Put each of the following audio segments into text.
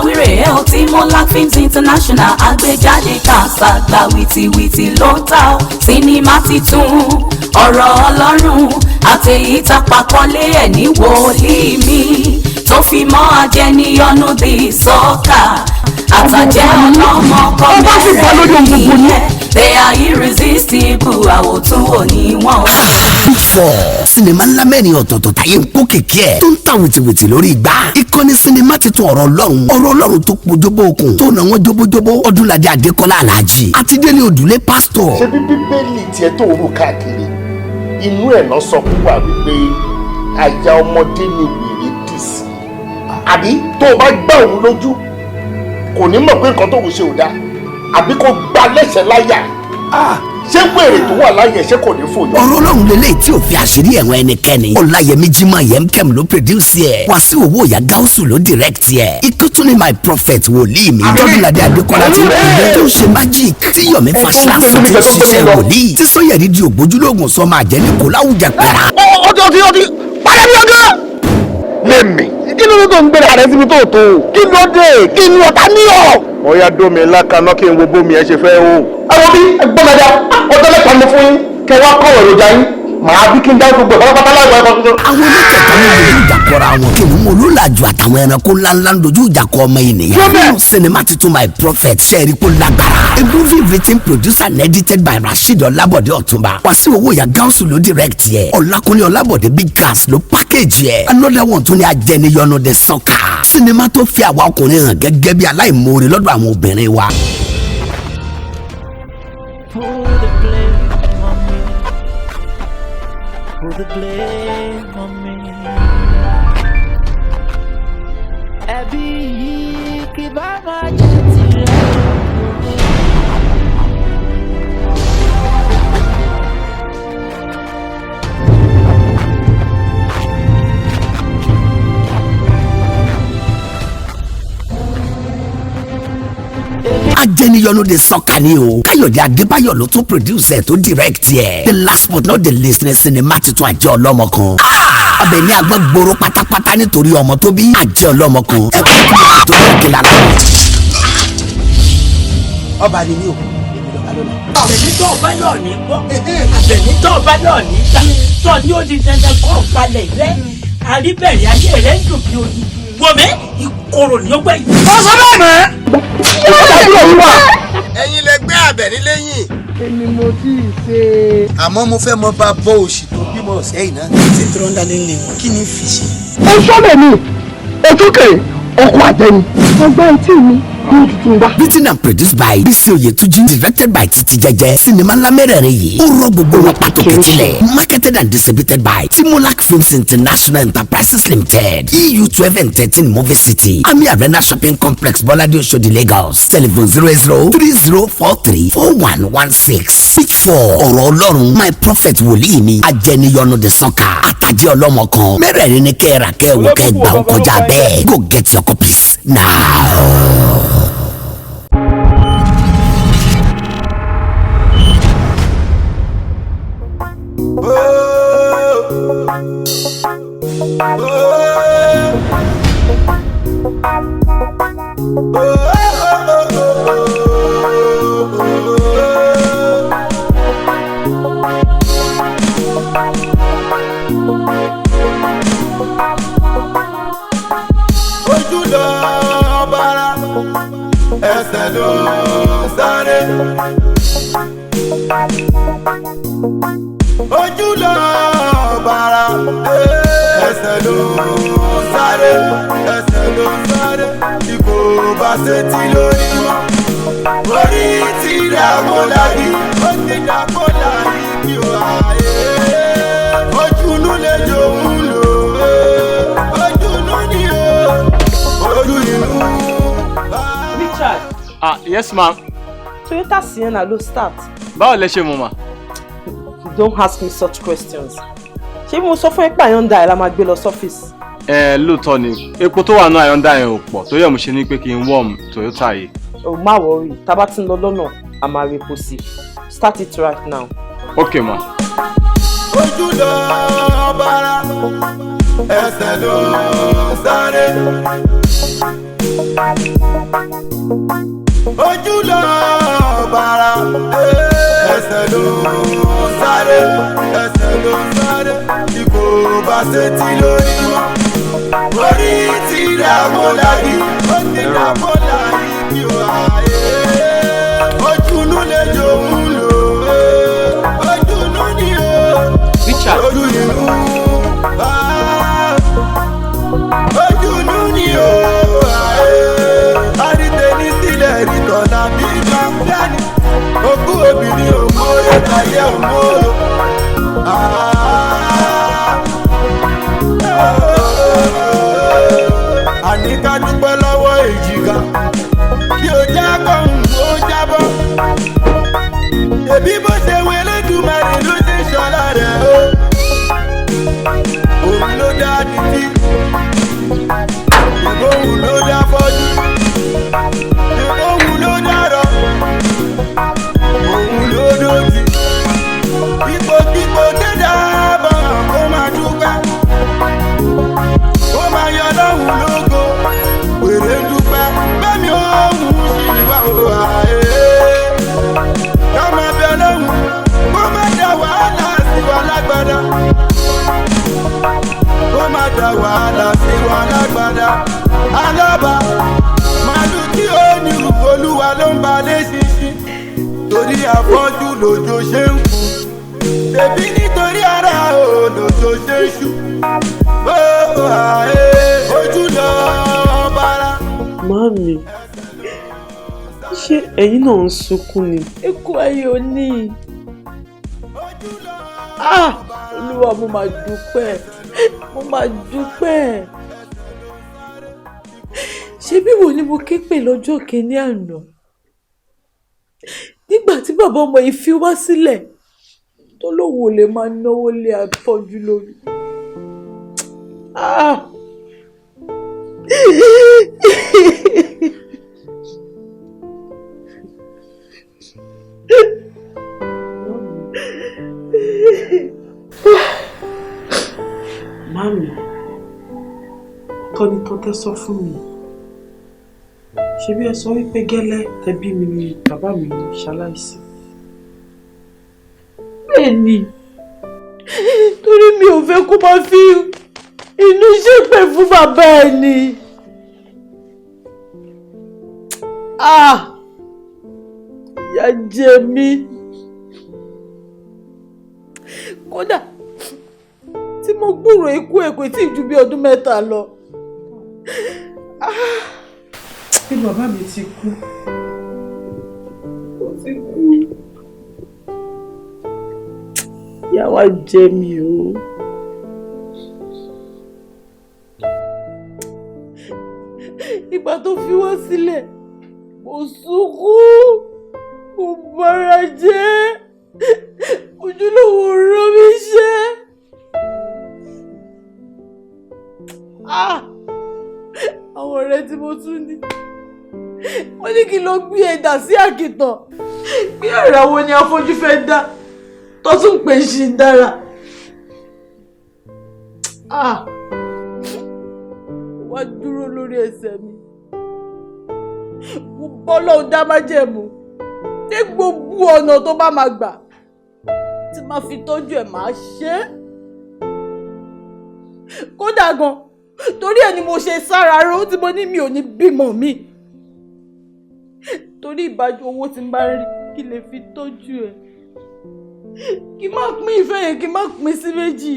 Wírè ẹ̀ ò tí Monarch Films International àgbéjáde kàṣàgbà wìtìwìtì ló ń ta ọ́. Sinimá titun ọ̀rọ̀ Ọlọ́run àtẹ̀yí tapakọ́lé ẹ̀ ní wòlíì mi tó fi mọ́ ajẹniyọnu di sọ́kà àtàjẹ́ ọlọ́mọ kọ́ mẹ́rẹ̀ẹ́rì yẹn. They are irresistible, àwòtún òní wọn. Big Four, sinimá ńlá mẹ́rin ọ̀tọ̀ọ̀tọ̀ táyé ń kó kèké ẹ̀ tó ń ta wìtìwìtì lórí igbá. Ìkànnì sinimá titun ọ̀rọ̀ Ọlọ́run, ọ̀rọ̀ Ọlọ́run tó pojúbó okùn tó nà wọ́n jóbójóbó. Ọdúnladé Adékọ́lá Aláàjì àti Délé Òdùlé pásítọ̀. Ṣé bí Bíbélì tiẹ̀ tó rú káàkiri inú ẹ̀ náà sọ fún wa wípé àyà ọmọdé ni wèrè dì sí, àbí tó o bá gbá òun lójú kò ní mọ̀ pé nǹkan tóun ṣe ò dáa, àbí kò gbá lẹ́sẹ̀ láyà, ṣé wèrè tó wà láyà ṣé kò ní fòyọ? Ọ̀rọ̀ Ọlọ́run lélẹ́yìí tí ò fi àṣírí ẹ̀wọ̀n ẹnikẹ́ni. Ọláyẹmí Jimoh Yemkem ló produce ẹ̀. Wàsíù Owó Ìyá Gáúsù ló direct ẹ̀. Ikú tún ní My Prophet, wòlíì mi. Tọ́dúnladé Adékọ́lá ti ń pè tó ń ṣe magic tí Yomi Fásilásọ ti ń ṣiṣẹ́ wòlíì tí Sọ́yẹ̀rì di ògbójúlógún sọmọ àjẹ́ ní kò láwùjẹ pẹ̀rà. Ọtí ọtí ọtí parẹ́ mi ọgán. Lémi. Kí ló dé tó ń gbéra rẹ síbi tó tó? Kí ló dé? Kí ni ọ̀tá ní ọ̀? Wọ́n yá dómi lákaná kí n wo bómi ẹ ṣe fẹ́ o. Ẹ wo bí ẹgbọ́n dada, ọjọ́ 3 mo fún yín kẹ wá kọ́ èròjà yín, màá bí kí n dá gbogbo ẹ̀ pátápátá láìpẹ́ ẹ̀kọ́ tuntun. Àwọn mẹ́tẹ̀ẹ̀ta ló dojú ìjà kọra wọn. Kìnìún olólàjù àtàwọn ẹranko ńláńlá ń dojú ìjà kọ ọmọ ènìyàn. Nínú sinimá titun My Prophet, sẹ́ẹ̀rì kó lágbára. A movie written, produced and edited by Rasheed Ọlábọ̀dé Ọ̀túnba. Wàsíù Owó Ìyá Gáúsù ló direct yẹ. Ọlákúnlé Ọlábọ̀dé Big Gas ló package yẹ. Another one tún ní Ajẹniyọnu the Soccer. Sinimá tó fi àwa ọkùnrin hàn gẹ́gẹ́ bí aláìmoore lọ́dọ̀ àwọn obìnrin wa. Put the blame on me. Put the blame on me. Ẹbí yìí kì bá máa jẹ́ tirẹ̀. Ajẹniyọnu the Soccer ni o. Káyọ̀dé Adébáyọ̀ ló tún produce ẹ̀ tó direct ẹ̀. The last but not the least ní sinimá titun Àjẹ́ Ọlọ́mọ kan. Ọbẹ̀ ní agbọ́n gbòòrò pátápátá nítorí ọmọ tó bí. Àjẹ́ Ọlọ́mọ kan ẹ kọ́ tó yẹ kí lára. Ọba ni mí o, èmi lọ́ba lọ́la. Àbẹ̀ní tó ọba náà ní gbọ́, àbẹ̀ní tó ọba náà ní gbà tó ní ó di dandan kọ́ balẹ̀ rẹ àríbẹ̀rẹ̀ ayé rẹ ń dùn bí oyin wọ̀mẹ́ ìkorò ní ó gbẹ̀yìn. Ó sọ bẹ́ẹ̀ mọ́. Ẹ̀yin lẹ gbé Àbẹ̀ní lẹ́yìn. Èmi mo tí ì ṣe. Àmọ́ mo fẹ́ mọ bá bọ́ òṣì tó bímọ ọ̀sẹ̀ yìí náà. Ṣé tí wọ́n dalé lè wọ́n, kí ni fi ṣe? Ó sọ́lẹ̀ mi ojú kèrè ọkọ̀ àjẹni. Ọgbọ́n etí mi ní tuntun wá. Written and produced by Bisi Oyetuji, directed by Titi Jẹjẹ. Sinimá ńlá mẹ́rẹ̀ẹ̀rin yìí ó rọ gbogbo wọn pàtó kẹtílẹ̀. Marketed and distributed by Timolak Films International Enterprises Limited, EU 12 and 13 Movie City, Ami Arena Shopping Complex, Bọ́ládé, Oṣòdì, Lagos. Telephone 08030434116. Big Four, ọ̀rọ̀ Ọlọ́run, My Prophet, wòlíì mi, Ajẹniyọnu the Soccer, àtàjẹ́ ọlọ́mọ kan. Mẹ́rẹ̀ẹ̀rin ni kẹ́ẹ̀rà kẹ́ẹ̀wò kẹ́ẹ̀gbà ó kọjá bẹ́ẹ̀. Go get your copies now. Ojú lọ bára, ẹsẹ̀ ló sáré. Ojú lọ bára, ẹsẹ̀ ló sáré, ẹsẹ̀ ló sáré. Bí kò bá sétí lórí mọ́, orí ti dàgbò láyé, ó ti dàgbò láyé kí o àyè. Ojú inú lè jòun lò, ojú inú ni o, ojú inú. Richard. Ah, yes, ma'am. Toyota Sienna ló start. Báwo lẹ ṣe mọ̀ mà? Don't ask me such questions. Ṣé mo sọ fún ẹ pé Hyundai la máa gbé lọ sọ́fíìsì? Ẹ lóòótọ́ ni, epo tó wà náà Hyundai yẹn ò pọ̀ tó yẹ, mo ṣe ní pé kí n warm Toyota yìí. O má worry, tá a bá ti ń lọ lọ́nà, a máa repo sí. Start it right now. Ok, ma. Ojú lọ bára, ẹsẹ̀ ló sáré. Ojú lọ bàrà, ẹsẹ̀ ló sáré, ẹsẹ̀ ló sáré, tí kò bá sétí lórí mọ́. Orí ti dàgbò láyé, ó ti dàgbò láyé kí o àyè. Ojú inú lè jò ń lò, ojú inú ni o. Richard. Ojú inú, ojú inú ni o. Àrítẹ́ni sílẹ̀ ìtọ̀nà bí gbàgbẹ́ni. Ogún obìnrin òmòrò láyé òmòrò. Àní ká dúpẹ́ lọ́wọ́ èjìká kí o já kọ́hún ó jábọ́. Èbí bó ṣe wọlé dùmarè ló ṣe ṣọlá rẹ̀ o. Òun ló dá títí, ìbòhùn ló dá fọ́jú, ìbòhùn ló dárọ̀, òun ló dòdì. Ipòkípò dédá bọ̀ kó máa dúpẹ́, kó máa yọ lọ́hùn lógo, wèrè ń dúpẹ́, bẹ́ẹ̀ni òun sì wà ó àyè. Ká máa bẹ lọ́hùn, kó má dá wàhálà sí wa lágbádá. Kó má dá wàhálà sí wa lágbádá. Alábà, màálù tí ó ní Olúwa ló ń balẹ̀ ṣinṣin. Torí àfọ́jú lòjò ṣe ń kú. Ṣèbí nítorí ara ò lòjò ṣe ń ṣú. Ó àyè ojú lọ bára. Màámi, ṣé ẹ̀yin náà ń sunkún ni? Ikú ayọ̀ ni. Ah! Olúwa, mo máa dúpẹ́, mo máa dúpẹ́. Ṣebí wo ni mo ké pè lọ́jọ́ kìíní àná? Nígbà tí bàbá ọmọ yìí fi wá sílẹ̀, tó lóun ò lè máa náwó lé afọ́jú lórí. Ah! Màámi, ọ̀tọ̀ ni tán tẹ́ sọ fún mi. Ṣebí ẹ sọ wípé gẹ́lẹ́ tẹbí mi ni bàbá mi ṣaláìsí. Bẹ́ẹ̀ ni, torí mi ò fẹ́ kó máa fi inú ṣépè fún bàbá ẹ̀ ni. Ah! Ìyà jẹ mí. Kódà tí mo gbúròó ikú ẹ̀ kò tí ì ju bí ọdún 3 lọ. Bí bàbá mi ti kú. Ó ti kú. Ìyà wá jẹ mí o. Ìgbà tó fi wá sílẹ̀, mo sunkún, mo bara jẹ́, ojúlówó rán mi ṣe. Ah! Àwọn ọ̀rẹ́ tí mo tún ní, wọ́n ní kí n lọ gbé ẹ̀dà sí àkìtàn. Bí ọ̀rọ̀ wo ni afọ́jú fẹ́ dá tó tún pè ṣì ń dára. Ah! Wá dúró lórí ẹsẹ̀ mi. Mo bọ́ lọ́hùn dá májẹ̀mú. Ní gbogbo ọ̀nà tó bá máa gbà tí máa fi tọ́jú ẹ̀ máa ṣe é. Kódà gan, torí ẹ̀ ni mo ṣe sára ró tí mo ní mi ò ní bímọ mi. Torí ìbájú owó tí n bá rí kí lè fi tọ́jú ẹ̀. Kí má pín ìfẹ́ yẹn, kí má pín sí méjì.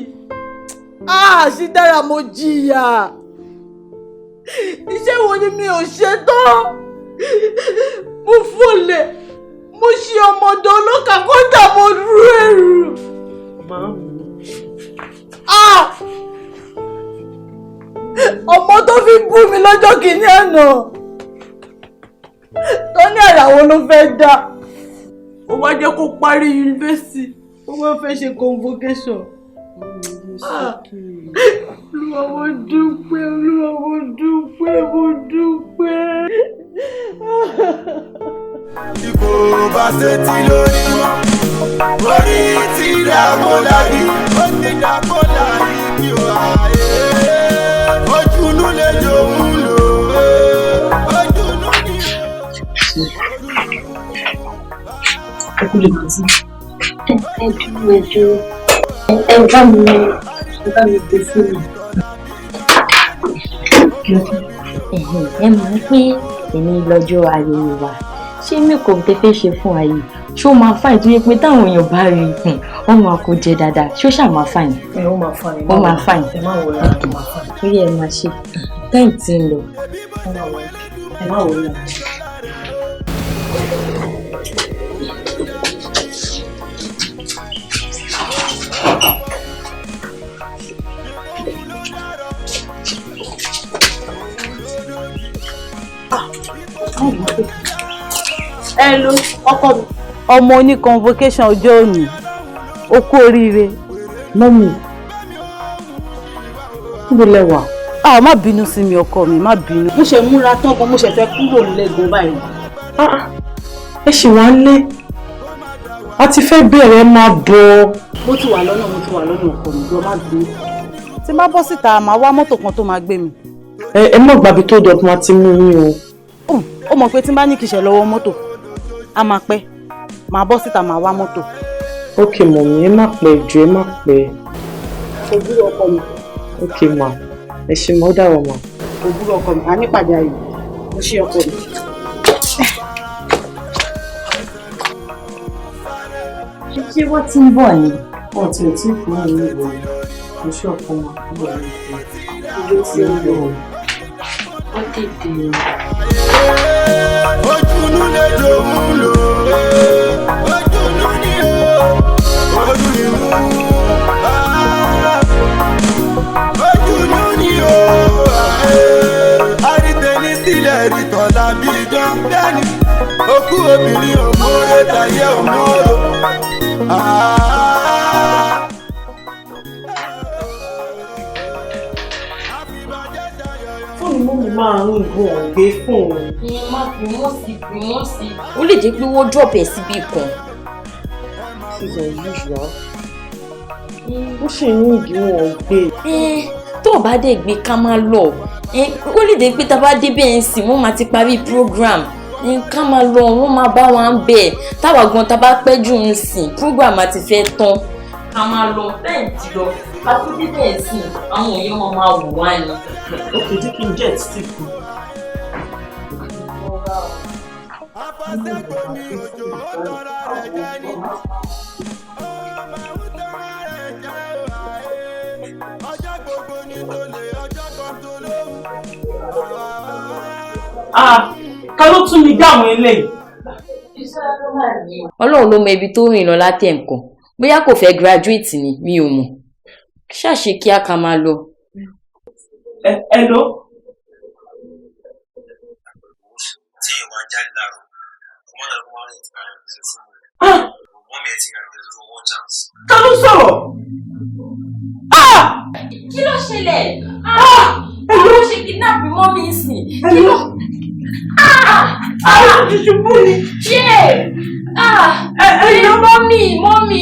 Ah! Ṣì dára mo jìyà. Iṣẹ́ wo ni mi ò ṣe tán? Mo fọlẹ̀, mo ṣe ọmọdé ọlọ́kà, kódà mo rú ẹrù. Màámi. Ah! Ọmọ tó fi bú mi lọ́jọ́ kìíní àná. Tó ní àràwọ̀ ló fẹ́ dá. Ó wá jẹ́ kó parí yunifásítì, ó wá fẹ́ ṣe convocation. Ah! Olúwa mo dúpẹ́, Olúwa mo dúpẹ́, mo dúpẹ́. Tí kò bá sétí lórí mọ́, orí ti dàgbò láyé, ó ti dàgbò láyé kí o àyè. Ojú inú lè jò ń lò, Kó lè kàn sí. Ẹ dúró, ẹ dúró. Ẹ bá mi gbé fóònù. Ẹ mọ̀ pé èmi lọ́jọ́ ayẹyẹ wa, ṣé makeup tẹ fẹ́ ṣe fún wa yìí, ṣó máa fine tó yẹ pé táwọn èèyàn bá rí i, wọ́n máa kó jẹ dáadáa? Ṣó ṣáà máa fine? Ẹ ó máa fine. Ó máa fine. Ẹ má worry, ó máa fine. Ó yẹ ẹ máa ṣe, time ti ń lọ. Ẹ má worry, ẹ má worry. Hello, ọkọ mi. Ọmọ oní convocation ọjọ́ òní, ó kú oríire. Mummy, níbo lẹ wà? Ah, má bínú sí mi, ọkọ mi, má bínú. Mo ṣe múra tán gan, mo ṣe fẹ́ kúrò lẹ́gùn báyìí. Ẹ ṣì wá ń lé. A ti fẹ́ bẹ̀rẹ̀, máa bọ̀. Mo ti wà lọ́nà, mo ti wà lọ́nà, ọkọ mi, jọ má bínú. Tí n bá bọ́ síta, màá wá mọ́tò kan tó máa gbé mi. Ẹ má gbàbí tó dọ̀ máa ti mú yín o. Ó mọ̀ pé tí n bá ní kí n ṣe lọ́wọ́ mọ́tò, a máa pẹ́. Màá bọ́ síta, màá wá mọ́tò. Ok mummy, ẹ má pẹ́ jù, ẹ má pẹ́. Òwúrọ̀, ọkọ mi. Ok ma, ẹ ṣe mọ́, ó dàrọ̀ ma. Òwúrọ̀, ọkọ mi, a nípàdé ayọ̀. Mo ṣe, ọkọ mi. Ṣé wọ́n ti ń bọ̀ ni? Wọ́n ti ẹ̀ tí kúrò ní ìbò, mo ṣe ọkọ wọn kúrò ní ìbò. Ìlú ti ń bọ̀. Ó tètè o. Ojúnú lè jòun lò, ojúnú ni o, ojú inú, ojúnú ni o. Àrítẹ́ni sílẹ̀ rìtọ̀ làbí idán bẹ́ẹ̀ni, òkú obìnrin òmòrè tàyé òmòrò. Fóònù mummy máa ń gùn ọ̀ gbé fóònù. Ìyẹn má fi wọ́n sí, fi wọ́n sí. Ó lè jẹ́ pé wọ́n drop ẹ̀ síbì kan. This is unusual. Ó ṣì ń yìn wọn gbé. Tó o bá dé gbé, ká máa lọ. Ó lè dé pé tá a bá dé bẹ́ẹ̀ ń sìn, wọ́n máa ti parí program. Ká máa lọ, wọ́n máa bá wa ń bẹ̀. Táwa gan tá a bá pẹ́ jù ń sìn, program á ti fẹ́ tán. Ká máa lọ bẹ́ẹ̀ ti lọ. Ká tó dé bẹ́ẹ̀ sìn, àwọn èèyàn máa máa wò wá ni. Ok, jẹ́ kí n get stick. Afasẹ́gbọ̀mí òjò ó tọ́ra rẹ̀ jẹ́ ní. Ó máa ń tọ́ra rẹ̀ jẹ́ ààyè. Ọjọ́ gbogbo ní tolè, ọjọ́ kan tó lóhùn. Ah, ká ló tún mi dá àwọn eléyìí? Ọlọ́run ló mọ ibi tó rìn lọ látẹ̀ nǹkan, bóyá kò fẹ́ graduate ni, mi ò mọ̀. Ṣàṣe kí á, ká máa lọ. Ẹ hello. Tí èèyàn máa ń jáde láàárọ̀, kó má lọ, kó má rìn tìǹbà rẹ̀ tẹ̀lé fún mi. Mummy ẹ̀ ti rìn tẹ̀lé fún one chance. Ta ló sọ̀rọ̀? Kí ló ṣẹlẹ̀? Kí ló ṣe kidnap mummy sìn? Kí ló? Àwọn ti ṣubú ni. Ṣé ẹ mummy, mummy.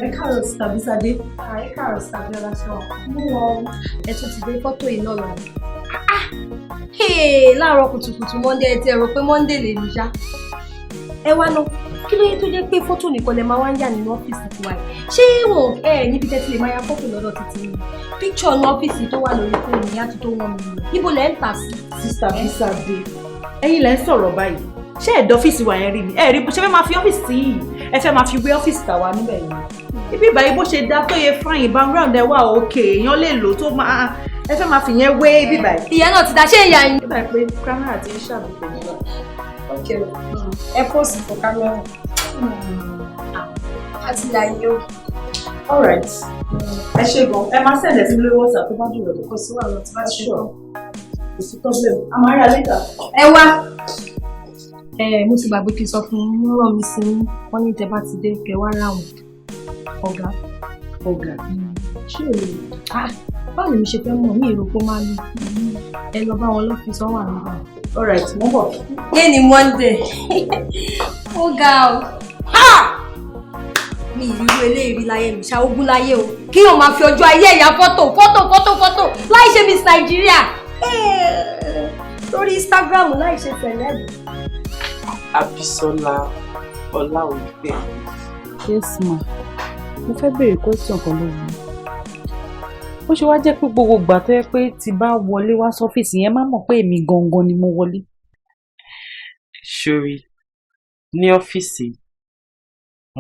Ẹ káàárọ̀, Sister Bísádé. Ẹ káàárọ̀, Sister Bíọ́lá, ṣe wà? Mú wọn, ẹ tún ti dé fọ́tò yìí náà lọ. Láàárọ̀ kùtùkùtù Monday, ẹ ti ẹ̀rọ pé Monday lè ní ṣá. Ẹ wá náà. Kí ló yẹ tó jẹ́ pé fọ́tò nìkan lẹ máa wá ń yà nínú ọ́fíìsì tiwa yìí? Ṣé wọn ẹ níbi tẹ́tí lè máa ya fọ́tò lọ́dọ̀ títí ni? Píkṣọ̀ ní ọ́fíìsì tó wà lórí fóònù yá tó tó 1 million. Níbo lẹ ń tà sí? Sister Bísádé, ẹ̀yin lẹ ń sọ̀rọ̀ báyìí. Ṣé ẹ̀dọ̀ ọ́fíìsì wa yẹn rí ni? Ẹ rí bó ṣe fẹ́ máa fi ọ́fíìsì yìí, ẹ fẹ́ máa fi wé ọ́fíìsì tàwa níbẹ̀ yẹn. Ibi ìbàyí bó ṣe dá tó yẹ fine, background ẹ wà òkè, èèyàn lè lò tó máa ẹ fẹ́ máa fi yẹn wé ibi ìbàyí. Ìyẹn náà ti dá, ṣé ìyá yín? Nígbà pé kámẹ́rà ti ń ṣàbùkù nígbà. Ok, ẹ pọ́sì fún kámẹ́rà. Àti ìyá yín o. All right. Ẹ ṣe gan. Ẹ máa send ẹ sí lórí WhatsApp tó bá dùn rẹ̀. Kò sí wàhálà tí bá ti ṣe tán. Kò sí problem. A máa rí alẹ́ ta. Ẹ wá. Ẹ mo ti gbàgbé kí n sọ fún un, wọ́n rán mi sí yín, wọ́n ní tẹ bá ti dé kẹ wá ráwọn. Ọ̀gá. Ọ̀gá. Ṣé o lè? Ah, báwo ni mi ṣe fẹ́ mọ̀ mí ìrò kó máa lọ? Ẹ lọ bá wọn lọ́fíìsì, wọ́n wà nígbà. All right, mo ń bọ̀. Yé ni Monday. Ó ga o. Ha! Mi ìrírú eléyìí rí láyé mi, ṣá ogún láyé o. Kí o máa fi ọjọ́ ayé ẹ̀yà fọ́tò fọ́tò fọ́tò fọ́tò láì ṣe Miss Nigeria. Lórí Instagram láì ṣe celeb. Abisola Ọláolúpẹ̀. Yes ma, mo fẹ́ béèrè question kan lọ́wọ́ yín. Ó ṣe wá jẹ́ pé gbogbo ìgbà tó yẹ pé tí bá wọlé wá sọ́fíìsì yẹn, má mọ̀ pé èmi gangan ni mo wọlé. Ṣorí ní ọ́fíìsì,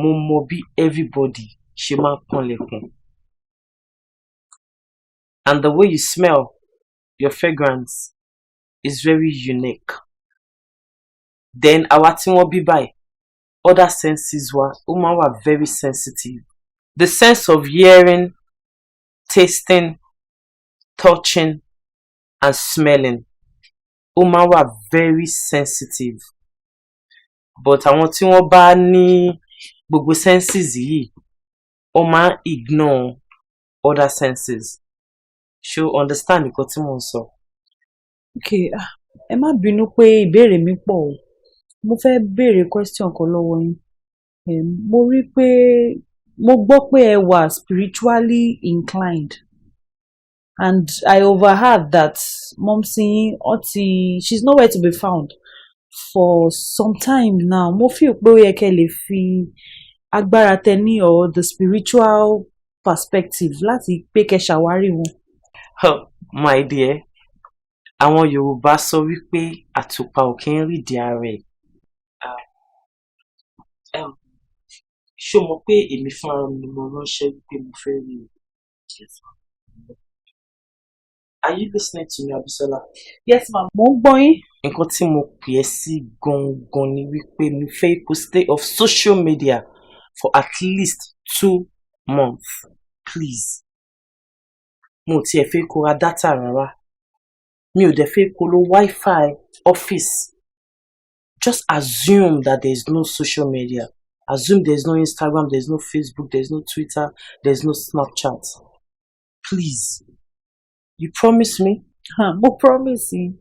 mo mọ bí everybody ṣe máa ń kanlẹ̀kùn. And the way you smell, your fragrance is very unique. Then àwa tí wọ́n bí báyìí, other senses wa ó máa ń wà very sensitive. The sense of hearing, tasting, touching and smelling ó máa ń wà very sensitive. But àwọn tí wọ́n bá ní gbogbo senses yìí, ó máa ń ignore other senses. Ṣé o understand nǹkan tí mò ń sọ? Ok, ah, ẹ má bínú pé ìbéèrè mi pọ̀ o. Mo fẹ́ béèrè question kan lọ́wọ́ yín. Mo rí pé mo gbọ́ pé ẹ wà spiritually inclined and I overheard that mumsy yín ó ti, she's nowhere to be found for some time now. Mo feel pé ó yẹ kẹ́ lè fi agbára tẹ ní or the spiritual perspective láti pé kẹ́ ṣàwárí wọn. Huh, my dear, àwọn Yorùbá sọ wípé àtùpà ò kí ń rídìí ara ẹ̀. Ṣé o mọ̀ pé èmi fúnra mi ni mo ránṣẹ́ wípé mo fẹ́ rí o? Are you listening to me, Abisola? Yes ma, mo ń gbọ́ yín. Nǹkan tí mo pè ẹ́ sí gangan ni wípé mo fẹ́ kó stay off social media for at least 2 months, please. Mo ò tiẹ̀ fẹ́ kó ra data rárá. Mi ò dẹ̀ fẹ́ kó lo wifi office. Just assume that there is no social media. Assume there is no Instagram, there is no Facebook, there is no Twitter, there is no Snapchat. Please. You promise me? Mo promise yín.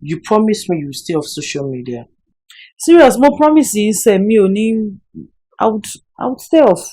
You promise me you will stay off social media. Serious, mo promise yín sẹ́, mi ò ní, I would stay off.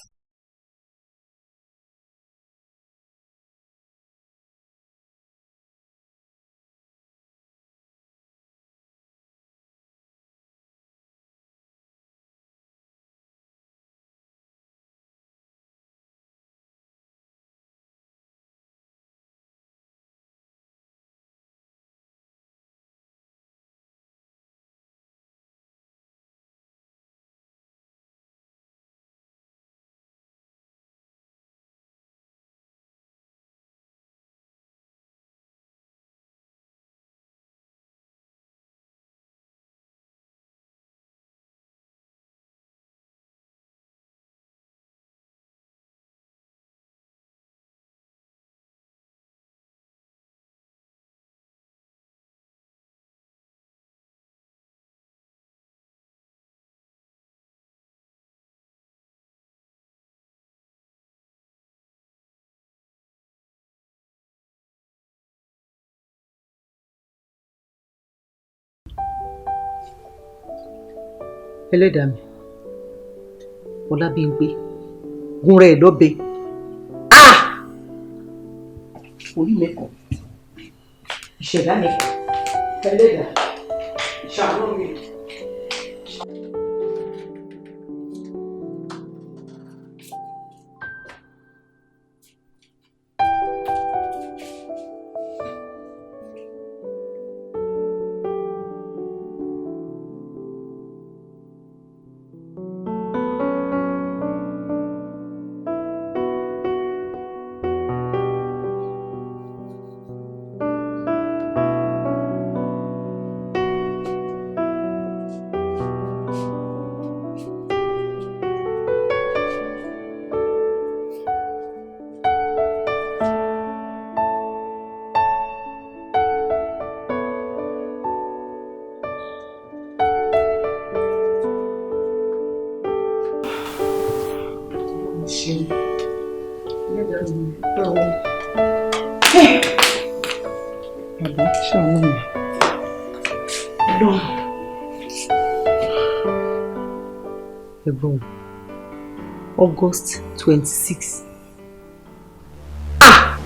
Ẹlẹ́dàá mi, Ọlábímpé gún rẹ̀ lọ́bẹ. Ah! Orí mi kọ̀, ìṣẹ̀dá mi kọ̀, ẹlẹ́dàá ṣàánú mi. Bàbá ṣàánú mi. Ọlọ́run. Ẹ̀gbọ́n, August 26. Ah!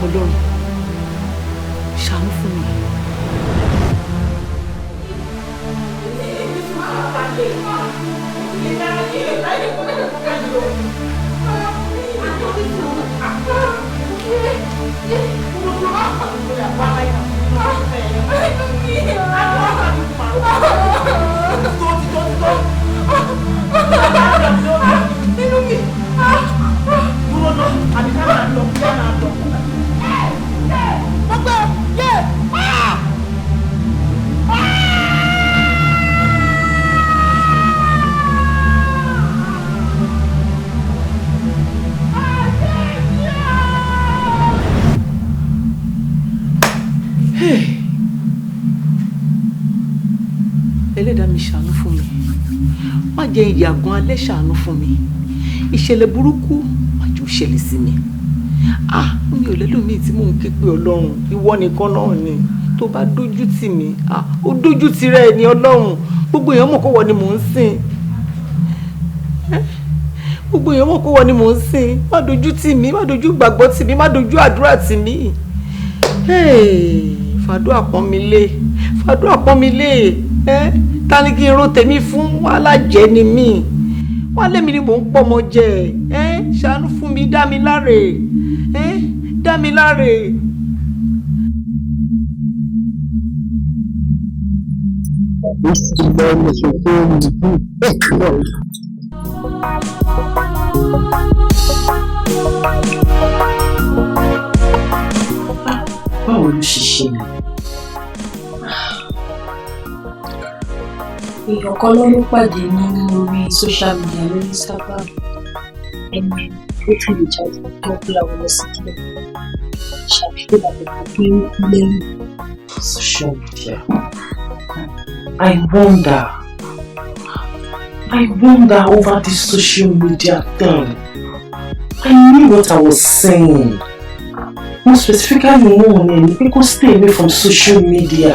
Ọlọ́run ṣàánú fún mi. Hey. Ẹlẹ́dàá mi, ṣàánú fún mi, má jẹ́ ìyàgàn alẹ́, ṣàánú fún mi. Ìṣẹ̀lẹ̀ burúkú má jẹ́ ó ṣẹlẹ̀ sí mi. Ah, mi ò lẹ́lòmíì tí mò ń ké pé. Ọlọ́run, ìwọ nìkan náà ni. Tó bá dójú tì mí, ah, ó dójú tì rẹ̀ ni. Ọlọ́run, gbogbo èèyàn mọ̀ kó wọ ni mò ń sìn. Gbogbo èèyàn mọ̀ kó wọ ni mò ń sìn. Má dójú tì mí, má dójú gbàgbọ́ tì mí, má dójú àdúrà tì mí. Fàdúrà pọ́n mi lé, fàdúrà pọ́n mi lé. Ẹ́, ta ni kí n ro tèmi fún? Wàhálà jẹ́ ni mí, wọ́n lémi ni mò ń pọ́mọ jẹ. Ẹ́, ṣàánú fún mi, dá mi láre, ẹ́, dá mi láre. Báwo ló ṣe ṣẹlẹ̀? Èèyàn kan ló pàdé ní orí social media, lórí Instagram. Ẹni ó tún lè jáde tó gbé àwọn lọ sí kílẹ̀ ṣàfihàn àbẹ̀kọ pé ó kú lẹ́yìn. Social media. I wonder. I wonder over this social media thing. I knew what I was saying. More specifically, mo ní pé kó stay away from social media.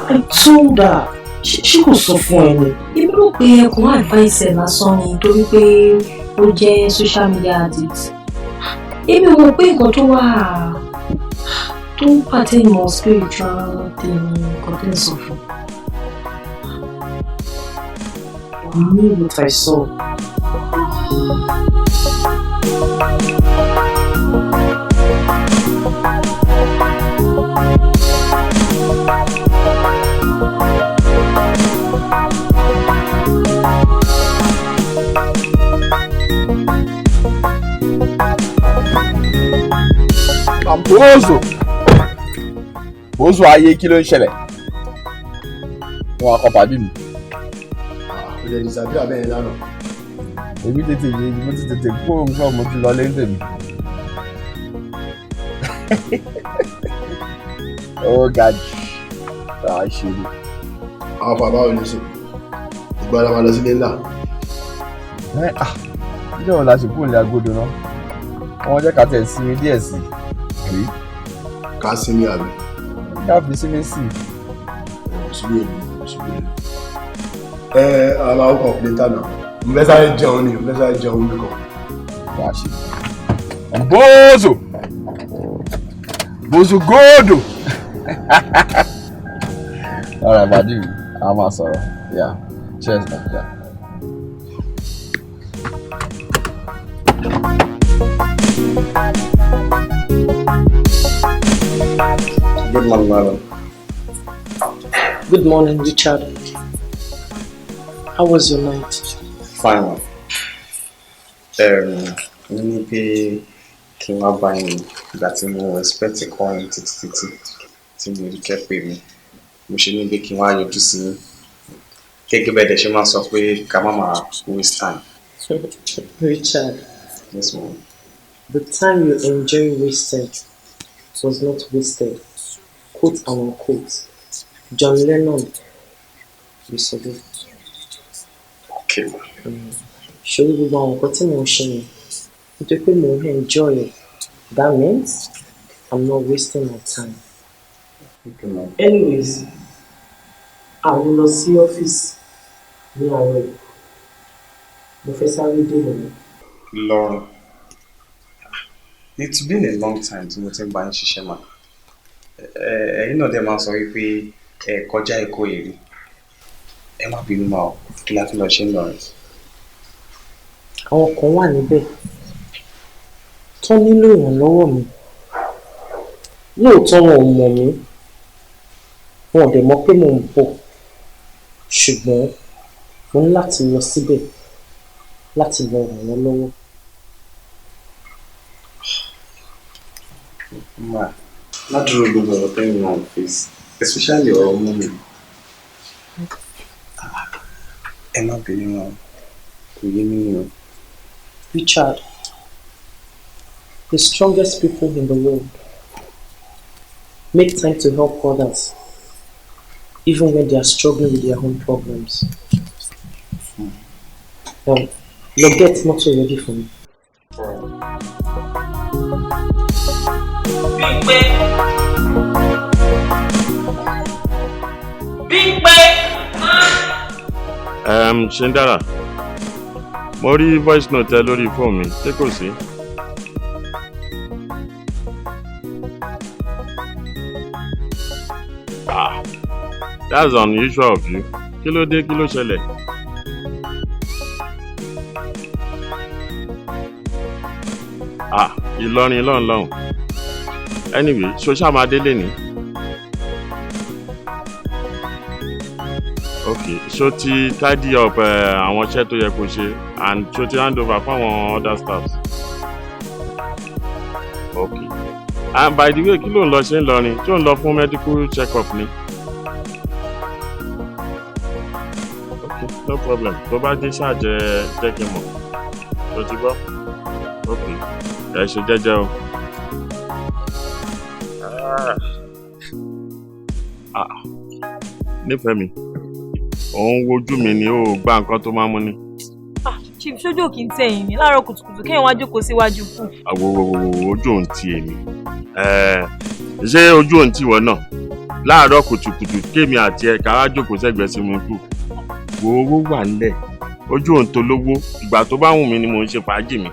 I told her. Ṣé kò sọ fún ẹ ni? Èmi rò pé ẹkùn advice ẹ̀ lásán ni, torí pé ó jẹ́ social media addict. Èmi ò mọ̀ pé nǹkan tó wà tó ń pertain mọ́ spiritual thing, nǹkan tó ń sọ fún. I knew what I saw. Bóòzò bóòzò ayé, kí ló ń ṣẹlẹ̀? Wọn akọ pàdé mi. Kò lè disappear bẹ́ẹ̀ lánàá. Èmi tètè yé, mo ti tètè kúrò nǹkan, mo ti lọ lé tèmi. Ó ga jù tá a ṣe ni. Àwọn bàbá ò lè sùn, ìgbà la máa lọ sílé ńlá. Ẹ ah, níjọ́ wo la ṣe kúrò ní agodo náà? Wọ́n jẹ́ ká tẹ̀ sinmi díẹ̀ sí i, àbí? Ká sinmi, àbí? Ká fi sinmi sí i. Kò sí wèrè, kò sí wèrè. Ẹ a máa kọ̀ later náà. Mo fẹ́ sáré jẹun ni, mo fẹ́ sáré jẹun mi kan. Wàá ṣe. Bóòzò bóòzò góòdò. All right, pàdé mi, a máa sọ̀rọ̀. Yeah, cheers na. Yeah. Good morning, madam. Good morning, Richard. How was your night? Fine one. Mo ní pé kí n wá bá yín ìgbà tí mo expect call yín títí títí tí mo rí kẹ́ pè mí. Mo ṣe ní pé kí n wá yọjú sí yín. Gẹ́gẹ́ bẹ́ẹ̀ dẹ̀ ṣe máa sọ pé ká má máa waste time. Richard, Yes, ma'am. the time you enjoy wasted was not wasted. Quote and unquote. John Lennon ló sọ bẹ́ẹ̀. Okay. Ṣé gbogbo àwọn nǹkan tí mò ń ṣe yẹn, nítorí pé mò ń enjoy it, that means I'm not wasting my time. Okay, ma'am. Anyways, àwọn lọ sí ọ́fíìsì ní àárọ̀ yìí. Mo fẹ́ sáré dé lọ́nà. Lauren, it's been a long time tí mo ti ń bá yín ṣiṣẹ́ mà. Ẹ̀yin náà dẹ̀ máa sọ wípé ẹ kọjá Èkó èrè. Ẹ má bínú máa o, kí la fi lọ ṣe ń lọrin? Àwọn kan wà níbẹ̀ tó nílò ìrànlọ́wọ́ mi. Lóòótọ́ wọn ò mọ̀ mí, wọn ò dẹ̀ mọ̀ pé mò ń bọ̀, ṣùgbọ́n mo ní láti lọ síbẹ̀ láti lọ ràn wọ́n lọ́wọ́. Ma, ládùúrò gbogbo ọ̀rọ̀ tẹ́yìn náà ń face, especially ọ̀rọ̀ mú mi. Ẹ má bínú náà, kò yé mi ni o. Richard, the strongest people in the world make time to help others, even when they are struggling with their own problems. Lọ get motor ready for me. Bímpé. Bímpé. Ṣe ń dára, mo rí voice note ẹ lórí fóònù mi, ṣé kò sí? Ah, that's unusual of you. Kí ló dé? Kí ló ṣẹlẹ̀? Ah, Ìlọrin lọ́hùn lọ́hùn. Anyway, ṣo ṣáà máa délé ni? Ok, ṣó ti tidy up àwọn iṣẹ́ tó yẹ kó ṣe and ṣó ti hand over fún àwọn other staffs? Ok, and by the way, kí ló ń lọ ṣe ń lọrin? Ṣó ń lọ fún medical check up ni? Ok, no problem. Tó bá dé ṣáà jẹ́ kí n mọ̀. Ṣó ti gbọ́? Ok, ẹ ṣe jẹ́jẹ́ o. Ah, ah, nífẹ̀ẹ́ mi, òun wojú mi ni ó gba nǹkan tó máa mú ni. Ah, Chief, ṣojú òkì ń tẹ̀yìn ni láàárọ̀ kùtùkùtù kéèyàn wá jókòó síwájú kù. Àwòwòwò, ojú òun ti èmi. Ṣé ojú òun ti wọ náà láàárọ̀ kùtùkùtù kémi àti ẹ ká wá jókòó sẹ́gbẹ̀ẹ́ sí mi kù? Wo, owó wà nílẹ̀, ojú òun tó lówó. Ìgbà tó bá wù mí ni mò ń ṣe fàájì mi.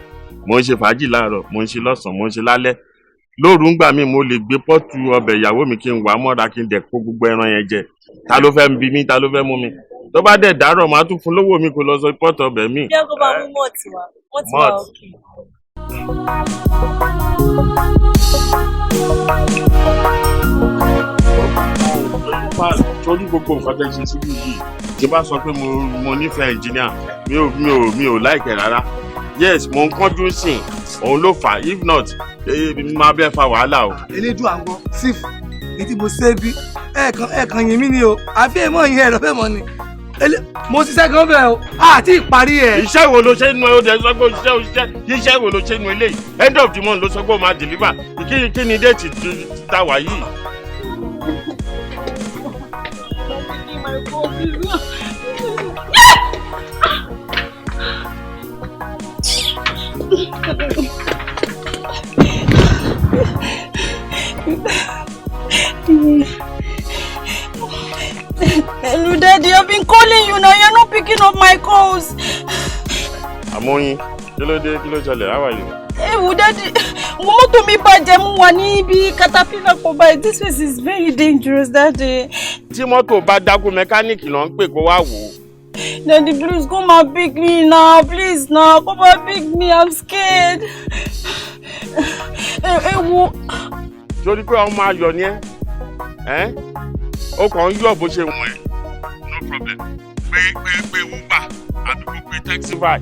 Mò ń ṣe fàájì láàárọ̀, mò ń ṣe lọ́sàn-án, mò ń ṣe lálẹ́, lóru. Ńgbà míì mo lè gbé pọ́ọ̀tù ọbẹ̀ ìyàwó mi kí n wà á mọ́ra, kí n dẹ̀ kó gbogbo ẹran yẹn jẹ. Ta ló fẹ́ bí mi? Ta ló fẹ́ mú mi? Tó bá dẹ̀ dárọ̀, máa tún fún lówó mi kó lọ sọ pọ́ọ̀tù ọbẹ̀ mi. Jẹ́ kó bá mú malt wá, wọ́n ti wá. Malt. Òkè. Torí gbogbo nǹkan tẹ́ ṣe síbí yìí, tí bá sọ pé mo nífẹ̀ẹ́ engineer, mi ò like ẹ̀ rárá. Yes, mo ń kánjú sìn, òun ló fà á. If not, máa bẹ́ẹ̀ fa wàhálà o. Elédùn àgọ́ sífù ní tí mo ṣe bí ẹ̀ẹ̀kan ẹ̀ẹ̀kan yìí mí ni o, àfi èèmọ̀ yìí ẹ̀rọ fẹ́ mọ̀ ni. Mo ṣiṣẹ́ gan bẹ́ẹ̀ o, àti ìparí ẹ̀. Iṣẹ́ wo ló ṣe nu ẹ? Ó dẹ̀ sọ pé òṣìṣẹ́ òṣìṣẹ́. Iṣẹ́ wo ló ṣe nu eléyìí? End of the month ló sọ pé ó máa deliver. Kí ni date tá wà yìí? Hello, Daddy. I've been calling you now. You're not picking up my calls. Àmóyin, kí ló dé? Kí ló ṣẹlẹ̀? How are you? Ẹ wo, Daddy. Mo mọ́tò mi bàjẹ́, mo wà níbi caterpillar kan báyìí. This place is very dangerous, Daddy. Tí mọ́tò bá dákú, mẹkáníìkì ló ń pè kó wá wò ó. Daddy, please come and pick me now. Please now. Come and pick me. I'm scared. Ẹ wo. Torí pé ọmọ ayọ̀ ni ẹ́ ẹ́. Ó kàn ń yọ̀ bó ṣe wọ̀n ẹ̀. No problem. Pé pé pé Uber àbí kó pe Taxify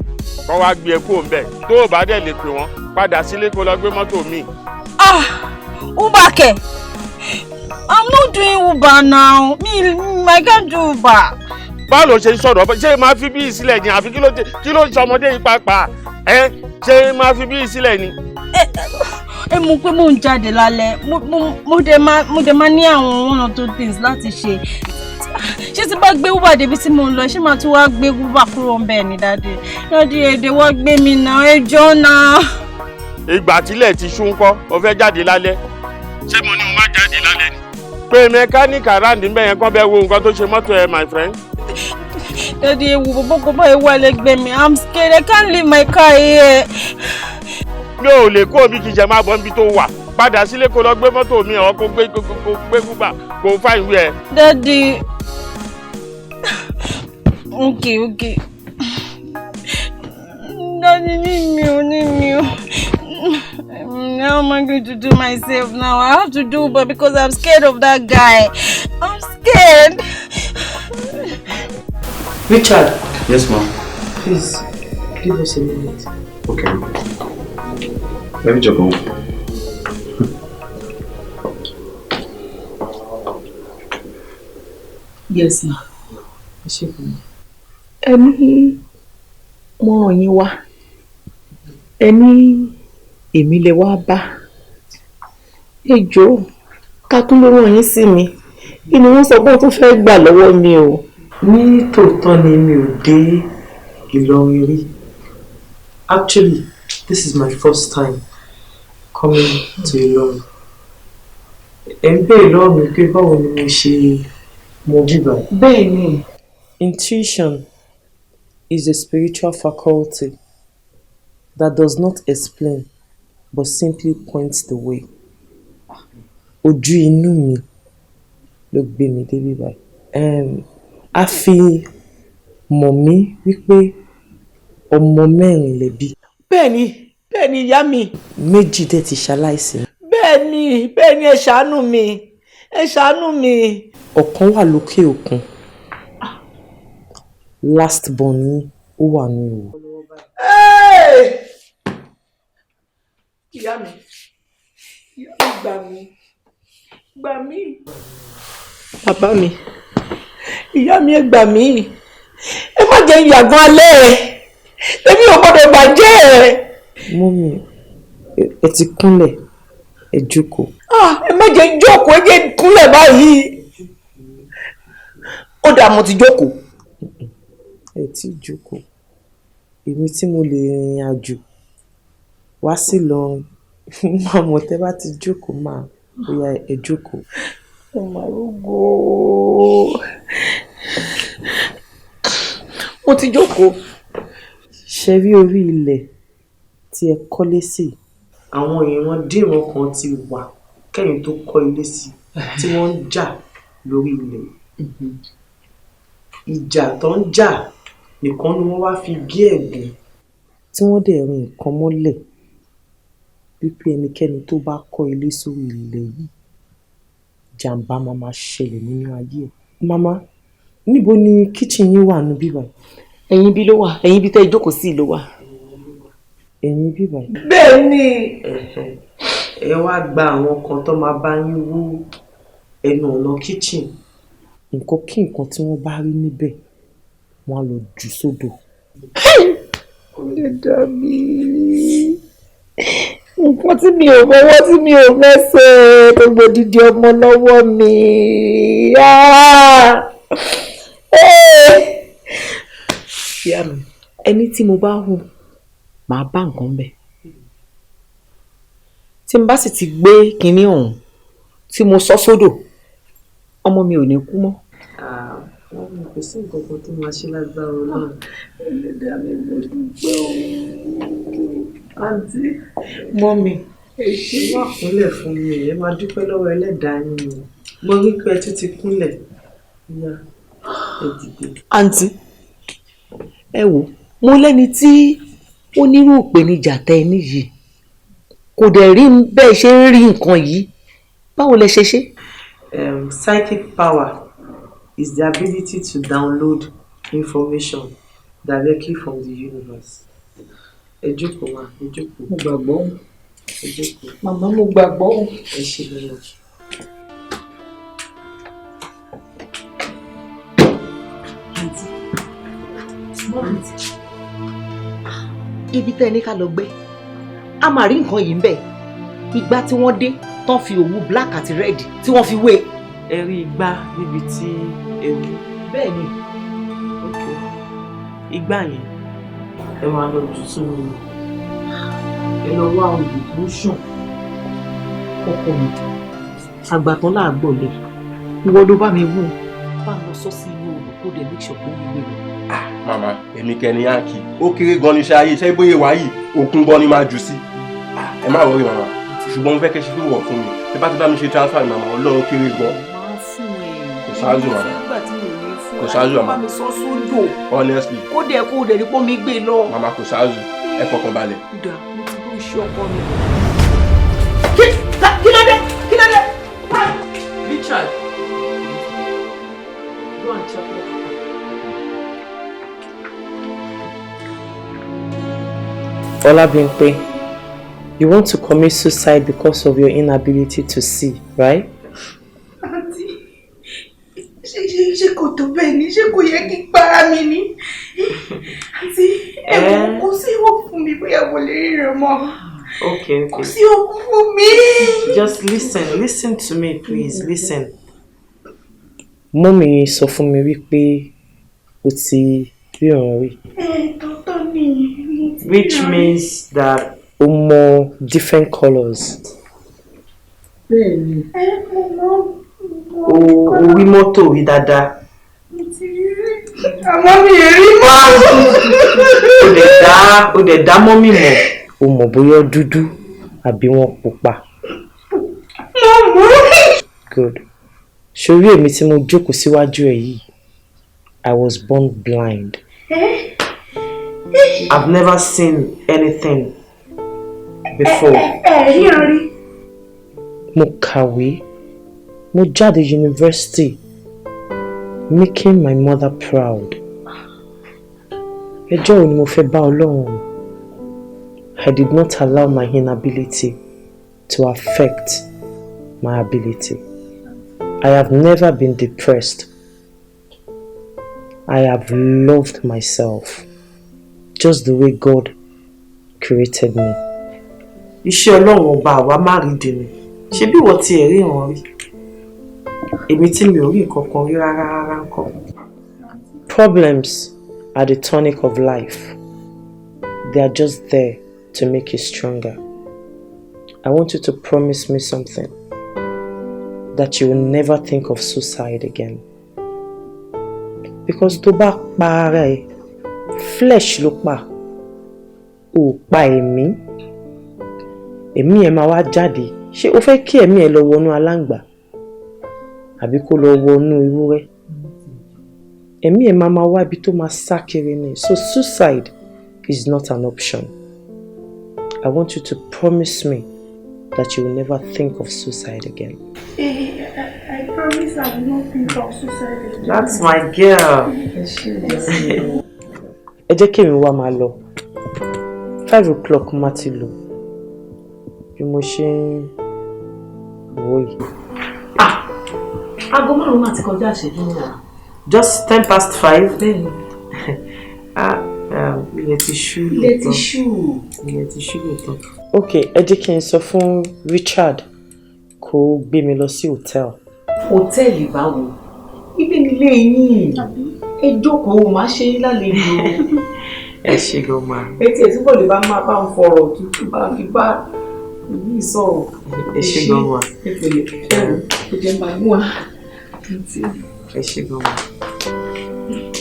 kọ́ wá gbé ẹ kúrò ńbẹ̀. Tó o bá dẹ̀ lè pè wọ́n, padà sílé kó lọ gbé mọ́tò míì. Ah, Uber kẹ̀. I'm not doing Uber now. Me, I can't do Uber. Báwo ló ṣe ń sọ̀rọ̀? Ṣé máa fi bíi sílẹ̀ ni àbí kí ló ń ṣe ọmọdé yìí pàápàá? Ẹ ṣé máa fi bíi sílẹ̀ ni? Ẹ mọ̀ pé mò ń jáde lálẹ́. Mo dẹ̀ máa ní àwọn one or two things láti ṣe. Ṣé tí bá gbé Uber débi tí mò ń lọ, ṣé màá tún wá gbé Uber kúrò ńbẹ̀ ni, Daddy? Daddy, èdè wá gbé mi náà, ẹ jọ̀ọ́ náà. Ìgbà tílẹ̀ ti ṣú ńkọ́, o fẹ́ jáde lálẹ́. Ṣé mo ní o má jáde lálẹ́ ni? Pé mẹkáníìkì around ńbẹ̀ yẹn kán bẹ́ẹ̀ wo nǹkan tó ṣe mọ́tò ẹ, my friend. Daddy, ewu bọ̀bọ̀ kò bá ewu ẹlẹgbẹ́ mi. I'm scared. I can't leave my car here. Mi ò lè kó omi kì í ṣe máa bọ́ níbi tó wà. Padà sílé kó lọ gbé mọ́tò mi ọ̀ kó gbé Uber kó find where. Daddy. Okay. Daddy, ní mi ò, ní mi ò. How am I going to do myself now? I have to do Uber because I'm scared of that guy. I'm scared. Richard. Yes, ma'am. Please, give us a minute. Okay. Let me jump on. Yes, ma. Ẹ ṣé gan. Ẹ ní wọ́n rán yín wá, ẹ ní èmi lè wá bá. Ẹ jọ̀ọ́, ká tún ló rán yín sí mi? Kí ni wọ́n sọ pé wọ́n tún fẹ́ gbà lọ́wọ́ mi o? Ní tòótọ́ ni mi ò dé Ìlọrin rí. Actually, this is my first time coming to Ìlọrin. Ẹ ń béèrè lọ́wọ́ mi pé báwo ni mo ṣe mọ bíbá. Bẹ́ẹ̀ ni. Intuition is a spiritual faculty that does not explain but simply points the way. Ojú inú mi ló gbé mi débi báyìí. A fi mọ̀ mí wípé ọmọ mẹ́rin lẹ bí. Bẹ́ẹ̀ni, bẹ́ẹ̀ni, ìyá mi. Méjì dẹ̀ ti ṣaláìsí. Bẹ́ẹ̀ni, bẹ́ẹ̀ni, ẹ ṣàánú mi, ẹ ṣàánú mi. Ọ̀kan wà lókè òkun. Last born yín, ó wà ní ìwò. Hey! Ìyá mi, ìyá mi, gbà mí, gbà mí. Bàbá mi, ìyá mi, ẹ gbà mí, ẹ má jẹ́ ìyàgàn alẹ́ ẹ, èmi ò gbọ́dọ̀ bàjẹ́ ẹ. Mummy, ẹ ti kúnlẹ̀, ẹ jókòó. Ah, ẹ má jẹ́ jókòó, ẹ jẹ́ kúnlẹ̀ báyìí. Ó dà, mo ti jókòó. Ẹ tí jókòó. Èmi tí mo lè rìnrìn àjò wá sí Ìlọrin, máa mọ̀ tẹ́ bá ti jókòó máa bóyá ẹ jókòó. Ọmọ arúgbó, mo ti jókòó. Ṣe rí orí ilẹ̀ tí ẹ kọ́lé sí? Àwọn ìran díran kan ti wà kẹ́yìn tó kọ́ ilé sí tí wọ́n ń jà lórí ilẹ̀. Ìjà tó ń jà nìkan ni wọ́n wá fi gé ẹ̀gún tí wọ́n dẹ̀ rin nǹkan mọ́lẹ̀ wípé ẹnikẹ́ni tó bá kọ́ ilé sórí ilẹ̀ yìí, jàǹbá máa máa ṣẹlẹ̀ nínú ayé ẹ̀. Màmá, níbo ni kitchen yín wà níbí báyìí? Ẹ̀yìn bí ló wà, ẹ̀yìn bí tẹ́ ẹ jókòó sí ló wà. Ẹ̀yìn bí báyìí? Bẹ́ẹ̀ ni. Ẹ wá gba àwọn kan tó máa bá yín wú ẹnu ọ̀nà kitchen. Nǹkan kí nǹkan tí wọ́n bá rí níbẹ̀, wọ́n á lọ jù sódò. Lè dàbí nǹkan tí mi ò fọwọ́ tí mi ò mẹ́sẹ̀, gbogbo dídí ọmọ lọ́wọ́ mi. Ah! Eh! Ìyá mi, ẹni tí mo bá hù, màá bá nǹkan bẹ̀. Tí n bá sì ti gbé kinní ọ̀hún tí mo sọ sódò, ọmọ mi ò ní kú mọ́. Wọ́n mọ̀ kò sí nǹkan kan tó máa ṣe lágbára Ọlọ́run. Ẹlẹ́dàá mi, mo dúpẹ́ o. Àǹtí, Mummy, ẹ ṣé. Ẹ má kúnlẹ̀ fún mi, ẹ máa dúpẹ́ lọ́wọ́ ẹlẹ́dàá yín ni. Mo rí pé ẹ tún ti kúnlẹ̀. Ìyá, ẹ dìde. Àǹtí, ẹ wò, mo lẹ́ni tí ó nírú ìpèníjà tẹ ẹ níyì kò dẹ̀ rí bẹ́ẹ̀ ṣe ń rí nǹkan yìí. Báwo lẹ ṣe ṣe? Psychic power Is the ability to download information directly from the universe. Ẹ jókòó ma, ẹ jókòó. Mo gbàgbọ́. Ẹ jókòó. Màmá, mo gbàgbọ́. Ẹ ṣe lọ́nà. Àǹtí, àǹtí, ibi tẹ́ ẹ ní ká lọ gbé, a máa rí nǹkan yìí ń bẹ̀. Ìgbà tí wọ́n dé tán, fi òwú black àti red tí wọ́n fi wé. Ẹ rí igbá níbi tí ewu. Bẹ́ẹ̀ ni. Ok, igbá yẹn, ẹ máa lọ jù sómi ni. Ẹ lọ wá odò tó ń ṣàn. Ọkọ mi, àgbàtàn láàgbọ̀lẹ̀, ìwọ ló bá mi wú. Bá a lọ sọ sí inú odò, kó dẹ̀ make sure pé ó ń gbé lọ. Màmá, èmi kẹni yankee, ó kéré gan ní iṣẹ́ ayé, iṣẹ́ bóyá wà yìí, òkun gan ni máa jù sí. Ẹ má worry, màmá, ṣùgbọ́n mo fẹ́ kẹ́ ṣe fún wọ̀ fún mi. Ẹ bá ti bá mi ṣe transfer mi, màmá, Ọlọ́run, kéré gan. Máa fún ẹ. Kò ṣáájú, màmá. Nígbà tí mi ò ní fún Kò ṣáájú, màmá. Bá mi sọ sódò. Honestly. Kó dẹ̀ rí pọ́ mi gbé lọ. Màmá, kò ṣáájú, ẹ fọkàn balẹ̀. Kódà mo ti bó ṣe ọkọ mi. Kí ló dé? Kí ló dé? Richard, go and check what happened. Olabimpe, you want to commit suicide because of your inability to see, right? Àǹtí, ṣé kò tó bẹ́ẹ̀ ni? Ṣé kò yẹ kí n para mi ni? Àǹtí, ẹ̀wọ̀n, kò sí ìwọ̀ fún mi bóyá mo lè ríran mọ́. Okay. Kò sí òkú fún mi. Just listen, listen to me, please, listen. Mummy sọ fún mi wípé o ti ríran rí. Ẹ tọ́tọ́ ni mo ti Which ríran rí. means that o mọ different colours. Bẹ́ẹ̀ni. Ẹ mo mọ. O rí mọ́tò rí dáadáa. Mo ti rí rí. Àmọ́ mi ò rí mọ́. O dẹ̀ dá mummy mọ̀. O mọ̀ bóyá ó dúdú àbí wọ́n pupa. Mo mọ̀. Good. Ṣorí èmi tí mo jókòó síwájú ẹ̀ yìí, I was born blind. I've never seen anything before. Ẹ ríran rí. Mo kàwé, mo jáde university, making my mother proud. Ẹjọ́ wo ni mo fẹ́ bá Ọlọ́run rò? I did not allow my inability to affect my ability. I have never been depressed. I have loved myself just the way God created me. Iṣẹ́ Ọlọ́run ọba àwa má rí dèmi. Ṣé bí ìwọ tiẹ̀ rí ìran rí? Èmi tí mi ò rí nǹkan kan rí rárá rárá ńkọ́. Problems are the tonic of life. They are just there to make you stronger. I want you to promise me something. That you will never think of suicide again. Because tó bá pa ara ẹ, flesh ló pa. Ò pa ẹ̀mí. Ẹ̀mí ẹ̀ máa wá jáde. Ṣé o fẹ́ kí ẹ̀mí ẹ lọ wọnú aláǹgbá? Àbí kó lọ wọnú ewúrẹ́? Ẹ̀mí ẹ̀ máa máa wá ibi tó máa sá kiri ni. So suicide is not an option. I want you to promise me that you will never think of suicide again. I promise I will not think of suicide again. That's my girl. Ẹ jẹ́ kí èmi wá máa lọ. 5 o'clock má ti lò. Bí mo ṣe ń wò yìí. Aago 5 máa ti kọjá ìṣẹ́jú mẹ́wàá. Just 5:10. Bẹ́ẹ̀ni. Ah, ilẹ̀ ti ṣú. Ilẹ̀ ti ṣú. Ilẹ̀ ti ṣú lóòótọ́. Ok, ẹ jẹ́ kí n sọ fún Richard kó gbé mi lọ sí hòtẹ́ẹ̀lì. Hòtẹ́ẹ̀lì báwo? Ibi nílé yín. Ẹ jókòó, máa ṣe yín lálejò. Ẹ ṣe gan ma. Etí ẹ̀ túbọ̀ lè bá máa bá ń fọ̀rọ̀ tútù bá fi bá ìlú sọ̀rọ̀. Ẹ ṣe gan ma. Ẹ pẹ̀lẹ́, ẹ wò ó, jẹ́ máa mú wa. Ẹ ṣe gan ma.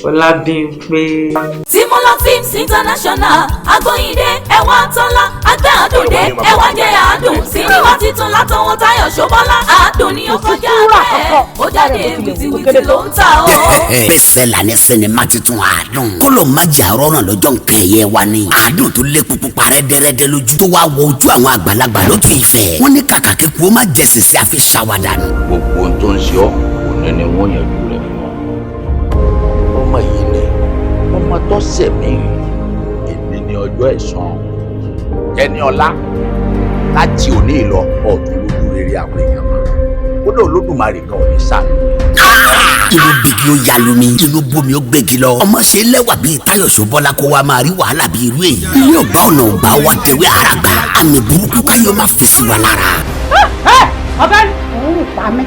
Ọlábímpé. Timola Films International, Agbóyìndé, ẹwà tọ́lá, àgbẹ̀ àdùndé, ẹwà jẹ́ àádùn sinimá titun látọwọ́ Táyọ̀ Ṣọ́bọ́lá. Àádùn ni ó kọjá bẹ́ẹ̀, ó jáde wìtìwìtì ló ń tà ó. Bẹ́sẹ̀là ní sinimá titun Àádùn. Kóló má jẹ́ àrọ́ràn lọ́jọ́ nǹkan ẹ̀yẹ wa ni. Àádùn tó lé pupu parẹ́ dẹ́rẹ́dẹ́ lójú. Tó wá wọ ojú àwọn àgbàlagbà lótú ìfẹ́. Wọ́n ní kàkà kíkú ó má jẹ sèse àfi ṣàwàdà nù. Gbogbo ohun tó ń ṣe ọ́, òní ni wọ́n yanjú rẹ̀ fún ọ. tó ṣẹ̀ mí, èmi ni ọjọ́ ẹ̀san. Ẹniọlá, láti òní ìlọ ọ̀tún lójú rere àwọn èèyàn mọ́. Kódà Olódùmarè kan ò ní ṣàánú. Inú bigi ó yalu mi, inú bomi ó gbégi lọ. Ọmọ ṣe lẹ́wà bíi Táyọ̀ Ṣọ́bọ́lá kó wa máa rí wàhálà bíi irú èyí. Ilé ọba ọ̀nà ọba wa tẹ̀wé àràgbà. Àmì burúkú káyọ̀ máa fèsì wa lára. Ọ̀gá ni òun pa mí.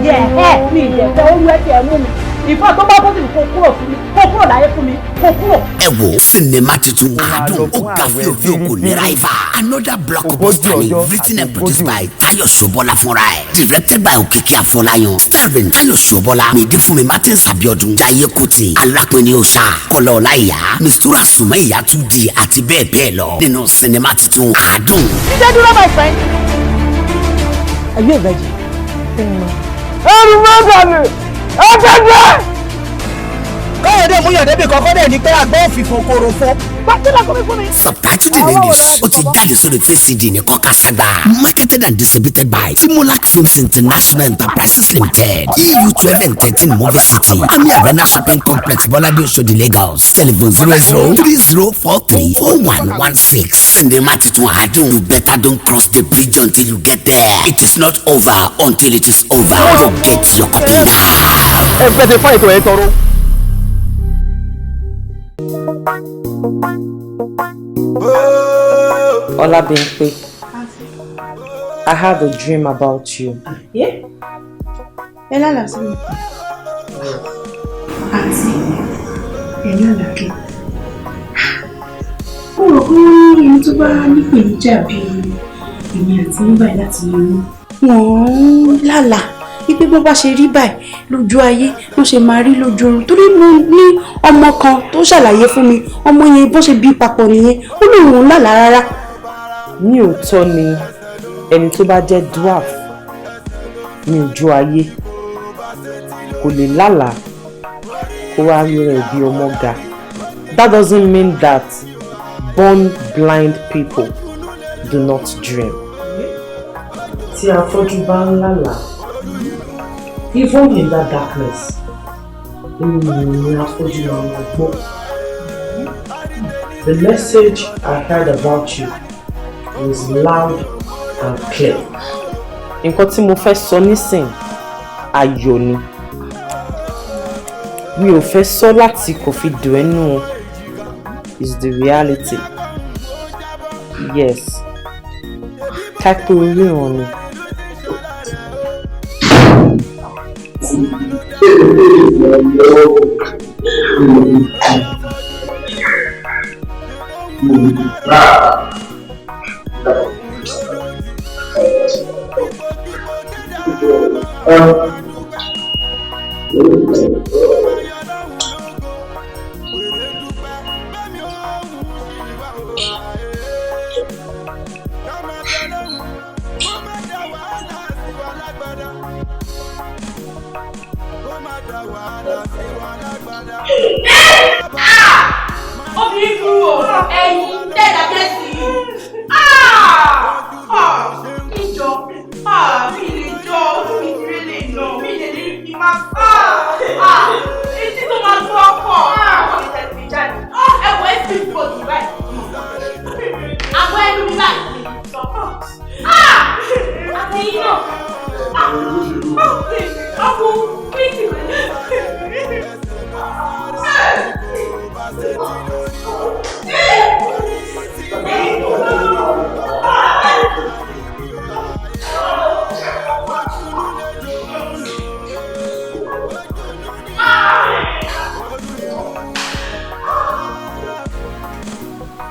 Yẹ ẹ mi ìdẹ̀fẹ́ ó rú ẹ tí ẹ mú mi. Ìfọ́ tó bá bọ́sì kó kúrò fún mi, kó kúrò láyé fún mi, kó kúrò. Ẹ wo sinimá titun Àádùn, ó ga fíofío, kò ní rival. Another blockbuster ni, written and produced by Tayo Ṣọ́bọ́lá fúnra ẹ̀. Directed by Òkìkí Afọláyan. Starring Tayo Ṣọ́bọ́lá, Mèdèfúnmi Martins Abiodun, Jaiye Kuti, Alápinni Òòṣà, Kọ́lá Ọláìyá, Mistura Sùnmọ́ Ìyá 2D àti bẹ́ẹ̀ bẹ́ẹ̀ lọ. Nínú sinimá titun Àádùn. Dídé dúró, my friend. Are you a virgin? Ẹrù mọ́tò mi, ẹgbẹ́gbẹ́. Káyọ̀dé mú yàn débi kọ́kọ́ dẹ̀ ní pé àgbọ̀ òfìfo korofo. Subtitled in English, ó ti jáde sórí VCD ní kọ́kásagba. Marketed and distributed by Timolak Films International Enterprises Limited, EU 12 and 13 Movie City, Army Arena Shopping Complex, Bọ́ládé, Oṣòdì, Lagos. Telephone 0030434116. Sinimá titun Àádùn. You better don't cross the bridge until you get there. It is not over until it is over. Go get your copy now. Ẹ fẹ́ ṣe fún ètò ẹ̀ tọrọ. Olabimpe, I had a dream about you. Yeah? Ẹ lálàá sí mi. Àǹtí, ẹ lálàá kí. Mo rò pé ẹni tó bá nípèníjà bíi èmi àti yín báyìí láti lè mú. Wọ́n ń lálàá wípé bó bá ṣe rí báyìí lójú ayé ló ṣe máa rí lójú oorun, torí mo ní ọmọ kan tó ṣàlàyé fún mi, ọmọ yẹn bó ṣe bí papọ̀ nìyẹn, ó lóun ò ń lálàá rárá. Ní òótọ́ ni ẹni tó bá jẹ́ dwarf ní ojú ayé kò lè lálàá kó wá rí rẹ̀ bí ọmọ ga. That doesn't mean that born blind people do not dream. Tí afọ́jú bá ń lálàá, even in that darkness, ni afọ́jú máa ma gbọ́. The message I heard about you was loud and clear. Nǹkan tí mo fẹ́ sọ nísìn ayọ̀ ni. Mi ò fẹ́ sọ láti kò fi dùn ẹ́ nù, is the reality. Yes. Kápẹ́ oríran ni. Obìnrin burú o, ẹ̀yin tẹ̀dá jẹ́sì yìí. Ìjọ mi lè jọ, ojú mi ti rélé lọ, mi lè lè fi máa etí tó máa tó ọkọ̀ ọkọ̀ mi tẹ̀sí mi jáde. Ẹ wọ ẹ sì pọ̀ jù báyìí. Àwọn ẹnu mi báyìí. Àti yín náà. Ọkùn píìtì.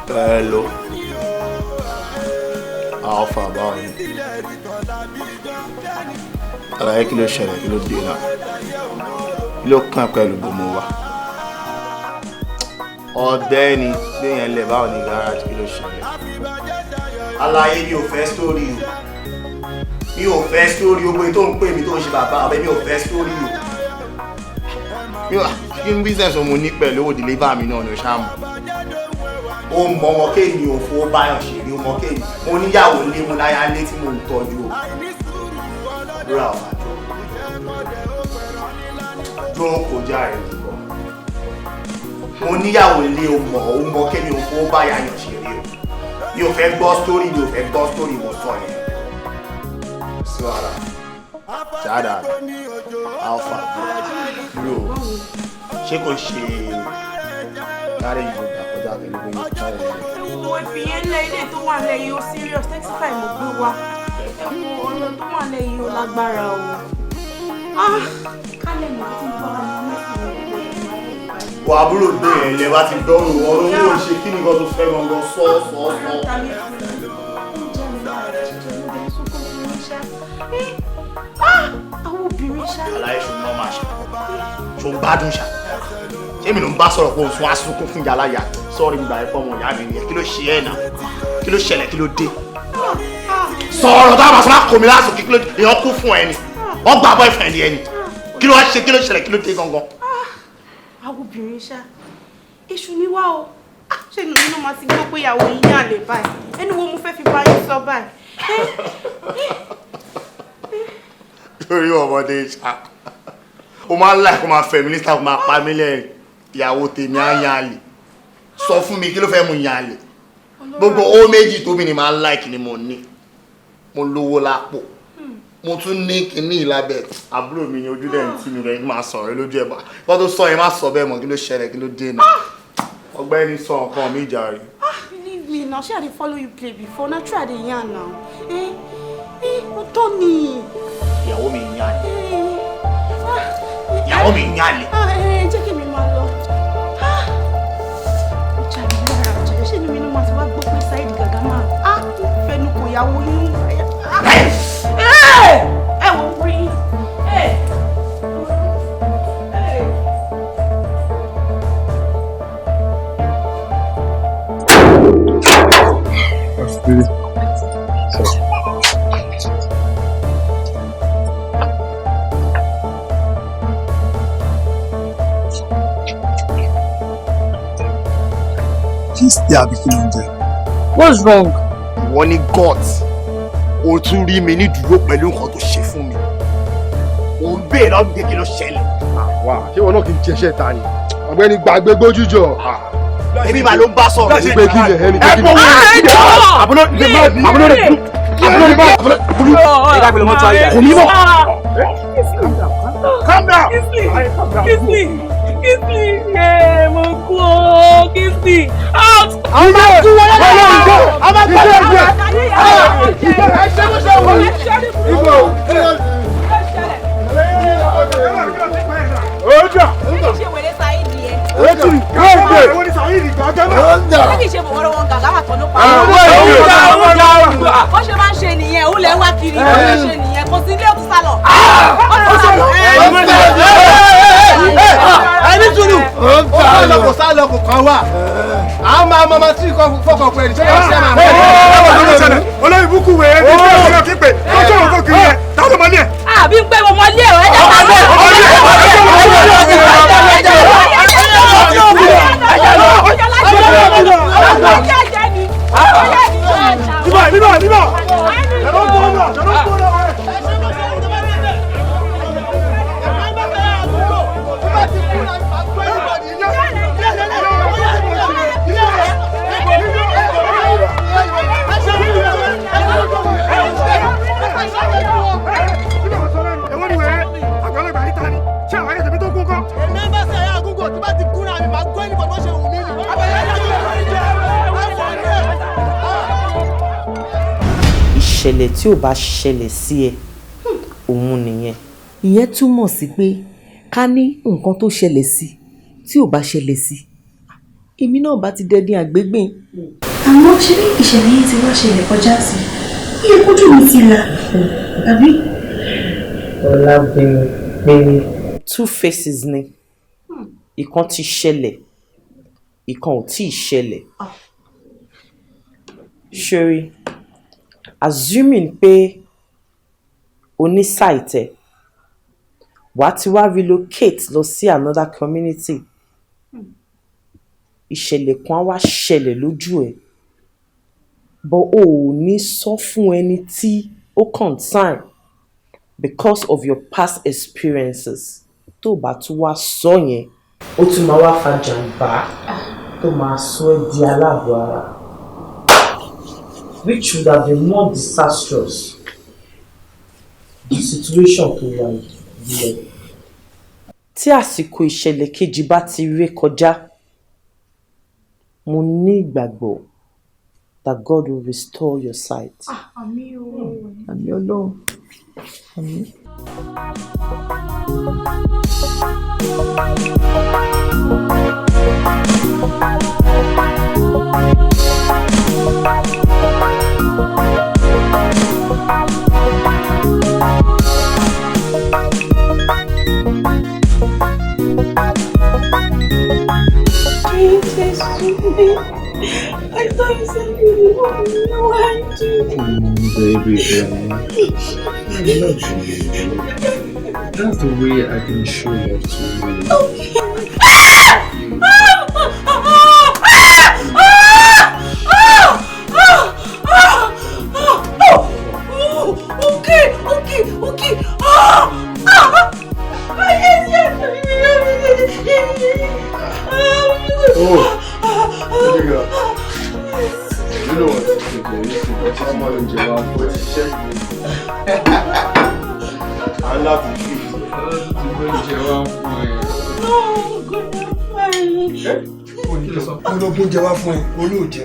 Hello. Alpha, báwo ni? Àlàyé, kí ló ṣẹlẹ̀? Kí ló dé náà? Kí ló kàn pẹ̀lú bòmọ̀ wa? Ọ̀gbẹ́ni gbé yẹn lẹ̀, báwo ni garage? Kí ló ṣẹlẹ̀? Àlàyé, mi ò fẹ́ story o. Mi ò fẹ́ story o, pé tó ń pè mí tó ń ṣe bàbá ọbẹ̀, mi ò fẹ́ story o. Mi ò kí n business mo ní pẹ̀lú owó deliver mi náà ni o ṣáà mọ̀. Ó mọ ọmọ kéèmí ò fowó báyọ̀ ṣeré, ó mọ kéèmí mo níyàwó lé, mo láyà lé tí mo ń tọ́jú o. Àdúrà ọ̀fà jọ kò já ẹ̀ nìkan. Mo níyàwó ilé, o mọ̀, o mọ̀ kémi ò fowó bá yàyàn ṣeré o. Mi ò fẹ́ gbọ́ story, mi ò fẹ́ gbọ́ story, mo sọ yẹn. Sí wàhálà. Jada, Alpha, bro, ṣé kò ṣe kárí ìlú ìgbà kọjá pẹ̀lú bóyá kárí ìlú? Wo ìfìyẹn lẹ, ilé tó wà lẹ́yìn ó serious, taxify mo gbé wá. Ẹ wo ọ̀nà tó wà lẹ́yìn ó lágbára o. Ah, kálẹ̀ mọ̀ tí mo bá wà ní mẹ́sàn-án. Wà àbúrò gbé yẹn lẹ bá ti dọ́rùn ọ̀rọ̀ owó ṣe, kí nìkan tó fẹ́ gangan sọ sọ sọ. Àwọn obìnrin ṣá. Aláyé ṣo nọ́ọ̀mà ṣá, ṣo ń gbádùn ṣá, ṣé mi ló ń bá sọ̀rọ̀ kó o sún asunkún fún yàrá yà sọ́ọ̀rì mi gbà ẹ́ fọ́mọ ìyá mi nìyẹn. Kí ló ṣe ẹ̀ náà? Kí ló ṣẹlẹ̀? Kí ló dé? Sọ̀rọ̀ táwọn àṣọ máa kò mí lásìkò, kí ló èèyàn kú fún ẹ ni? Wọ́n gba boyfriend ẹ ni? Kí ló wá ṣe? Kí ló ṣẹlẹ̀? Kí ló dé gangan? Àwọn obìnrin ṣá, èṣù ni wá o. Ṣé inú mi máa ti gbọ́ pé ìyàwó yín yàn lè báyìí? Ẹnu wo mo fẹ́ fi bá yín sọ báyìí? Torí ọmọdé ṣá, o máa ń láì kó máa fẹ́ mínísítà, kó máa pa mí lẹ́rìn. Ìyàwó tèmi á yan àlè? Sọ fún mi, kí ló fẹ́ mú yan àlè? Gbogbo owó méjì tóbi ni máa ń láìkì ni mo ní. Mo lówó lápò, mo tún ní kinní ìlábẹ́. Àbúrò mi ni ojú dẹ̀ ń tì mí rẹ̀ máa sọ̀rọ̀ lójú ẹ̀ bá wọ́n tó sọ yẹn, má sọ bẹ́ẹ̀ mọ́. Kí ló ṣẹlẹ̀? Kí ló dé náà? Ọgbẹ́ni, sọ nǹkan mi jàre. Leave me now. Ṣé I dey follow you play before? Na true I dey yarn now. Eh, eh, ó tọ́ ni. Ìyàwó mi ń yan àlè? Ìyàwó mi ń yan àlè? Ẹ jẹ́ kí mi máa lọ. Ó jà mí lára ọjà. Ṣé inú mi ló máa ti wá gbọ́ pé Saheed Gàgà máa á fẹnu kò ìyàwó yín? Ẹ wò ó rí. Kí àbí kí ló ń jẹ? What's wrong? Ìwọ ní gut, o tún rí mi ní dúró pẹ̀lú nǹkan tó ṣe fún mi. O ń béèrè lọ́dún pé kí ló ṣẹlẹ̀. Wà, ṣé wọn náà kì í jẹṣẹ́ ta ni? Ọ̀gbẹ́ni, gbàgbé gbójújọ. Èmi màá ló ń bá sọ̀rọ̀. Ìgbé kí lè ẹni ẹ kó wọ́n àbúrò àbúrò rẹ̀ àbúrò rẹ̀ kò ní mọ̀. Calm down. Kingsley, Kingsley, ẹ mo kú o, Kingsley, out. Àwọn máa kú wọlé lọ́wọ́. Àwọn máa kú wọlé lọ́wọ́. Ẹ ṣe bó ṣe wù. Ibo. Ọjà. Ṣé wèrè Saheed yẹn? Ètù káàdì. Ṣé kìí ṣe bọ̀wọ̀rọ̀ gàgà wà tán ló pa? Bó ṣe máa ń ṣe nìyẹn, ó lẹ̀ wá kiri, bó ṣe ṣe nìyẹn, kò sí ilé, ó tún sá lọ. Ó sá lọ. Ẹni sùúrù, ó sá lọ, kò sá lọ, kò kàn wá. Àwọn máa mọ ọmọ tí kò fọkàn pẹ̀lú ṣé wọ́n ṣe máa mọ̀. Olórí ibùkún wèrè ní ìfẹ́ ìfẹ́ kí pé tó sọ̀rọ̀ tó kiri ẹ̀ táwọn ọmọ ní ẹ̀. Àbí ń pé mo mọ ilé ẹ̀, ẹ jẹ́ ká lọ. Níbọ̀ níbọ̀ níbọ̀. Ẹ̀rọ ń bọ̀ náà, ẹ̀rọ ń bọ̀ náà. Èwo ni wèrè? Àgbàlagbà níta ni. Ṣé àwọn ayé tèmi tó kún kọ́? Èmi bá ṣe ẹ̀yà àgúngò tí bá ti kúnra mi, màá gbọ́ ẹnìbọn bó ṣe wù mí ni. Ìṣẹ̀lẹ̀ tí ò bá ṣẹlẹ̀ sí ẹ, òun nìyẹn. Ìyẹn túmọ̀ sí pé ká ní nǹkan tó ṣẹlẹ̀ sí tí ò bá ṣẹlẹ̀ sí èmi náà, bá ti dẹni àgbégbìn. Àmọ́ ṣé bí ìṣẹ̀lẹ̀ yìí ti wá ṣẹlẹ̀ kọjá sí i, iye kójú mi ti là, àbí? Ọlábìnrin pé two faces ni. Ìkan ti ṣẹlẹ̀, ìkan ò tí ì ṣẹlẹ̀. Ṣeré, assuming pé onísàìtẹ̀ wàá ti wá relocate lọ sí another community, ìṣẹ̀lẹ̀ kan á wá ṣẹlẹ̀ lójú ẹ̀, but o ò ní sọ fún ẹni tí ó concern because of your past experiences. Tó o bá tún wá sọ yẹn, Ó tún máa wá fa jàǹbá tó máa sọ ẹ́ di aláàbọ̀ ara, which would have been more disastrous the situation tó wà yìí lọ. Tí àsìkò ìṣẹ̀lẹ̀ kejì bá ti ré kọjá, mo ní ìgbàgbọ́ that God will restore your sight. Àmín o. Àmín Ọlọ́run. Àmín. Jesus, I thought you said you didn't want me. Why do you? Baby girl, I love you. That's the way I can show love to you. Okay. Okay. Yes, yes. Oh, baby girl. You know what? I love you. No, good fine. Mo lọ gbóúnjẹ wá fún ẹ, olóòjẹ.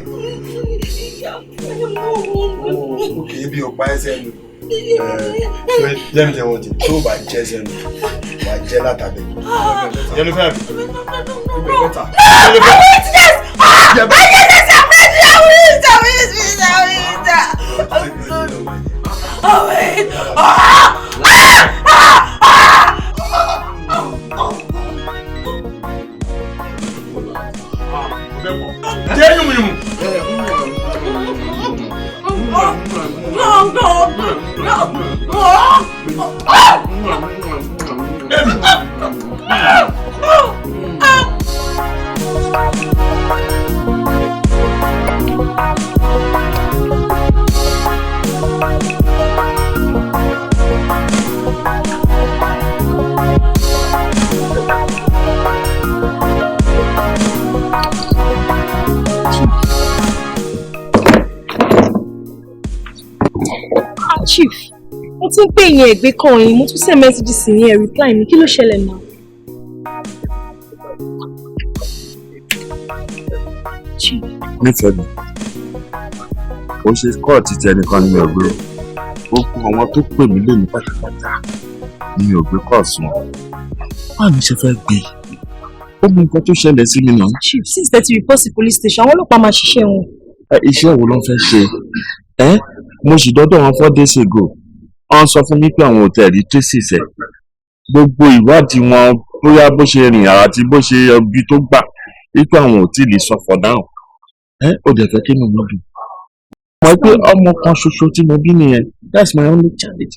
Òkè ibi ọ̀pá ẹsẹ̀ nu. Let me tell you one thing, tó o bá jẹ́ sẹ́nu, wà á jẹ́ látàbẹ̀. Jẹ́ ló fẹ́ àbí? No, I wait, yes! Ah! Yes, I'm ready! I will eat, I will eat, I will eat, I will eat. I will eat. Ah! Ah! Ah! Ah! Jẹ́ yùmùyùmù. No, no, no, no. Chief, mo ti ń pè yín, ẹ̀gbẹ́ kan yín, mo tún send message sí yín, ẹ reply mi. Kí ló ṣẹlẹ̀ náà? Chief. Nífẹ̀ẹ́ mi, ó ṣe kóòtù tí ẹnìkan ní mi ò gbé. Gbogbo àwọn tó pè mí lónìí pátápátá ni mi ò gbé kóòtù wọn. Báwo ni ṣe fẹ́ gbé? Ó mú nǹkan tó ṣẹlẹ̀ sí mi náà. Chief, since that you report sí police station, àwọn ọlọ́pàá máa ṣiṣẹ́ wọn. Iṣẹ́ wo ló ń fẹ́ ṣe? Ẹ́, mo sì dọ́dọ̀ wọn 4 days ago. Wọ́n sọ fún mi pé àwọn ò tẹ̀ rí traces ẹ̀. Gbogbo ìwádìí wọn, bóyá bó ṣe rìn àti bó ṣe ibi tó gbà, wípé àwọn ò tí ì lè sọ for now. Ẹ́, ó dẹ̀ fẹ́ kí inú mi dùn. Mọ̀ pé ọmọ kan ṣoṣo tí mo bí nìyẹn. That's my only child.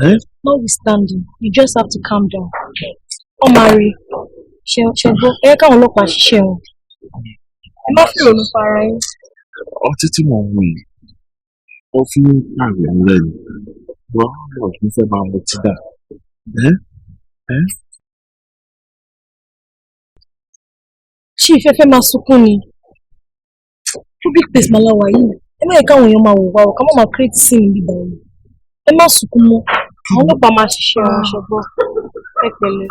Ẹ́. Notwithstanding, you just have to calm down. Wọ́n máa rí ṣe ṣe gbọ́, ẹ jẹ́ káwọn ọlọ́pàá ṣiṣẹ́ wọn. Ẹ má fi ìrònú pa ara yín. Ọtí tí mò ń mu yìí, ó fi ń pààyàn lẹ́nu. Wọ́n lọ mo fẹ́ máa mutí dà. Ẹ́ ẹ́. Chief, ẹ fẹ́ máa sunkún ni? Public place máa la wà yìí. Ẹ má yẹ káwọn èèyàn máa wò wá o, ká má máa create scene níbí báyìí. Ẹ má sunkún mọ́. Àwọn ọlọ́pàá máa ṣiṣẹ́ wọn, ṣọgbọ́n. Ẹ pẹ̀lẹ́.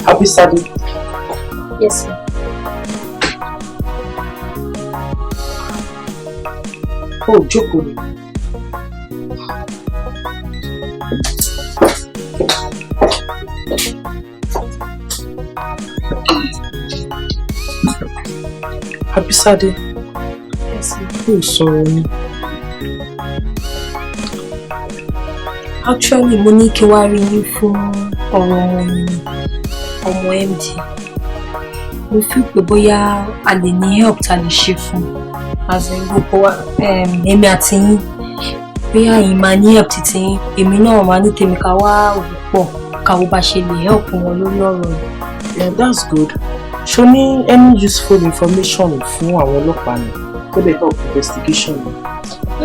Happy Saturday. Yes, sir. Ó jókòó ni. Abísádé, Yes, sir. ó sọ̀rọ̀ ni. Actually, mo ní kí wá rí yín fún ọ̀rọ̀ ọmọ MD. Mo fi pé bóyá a lè ní help ta lè ṣe fún un. As in, gbogbo wa, èmi àti yín, bóyá ẹ̀yin máa ní help títí yín, èmi náà máa ní tèmi, ká wá wò pọ̀, ká wo bá ṣe lè help wọn lórí ọ̀rọ̀ yìí. Yeah, that's good. Ṣo ní any useful information fún àwọn ọlọ́pàá ni tó lè help investigation ni?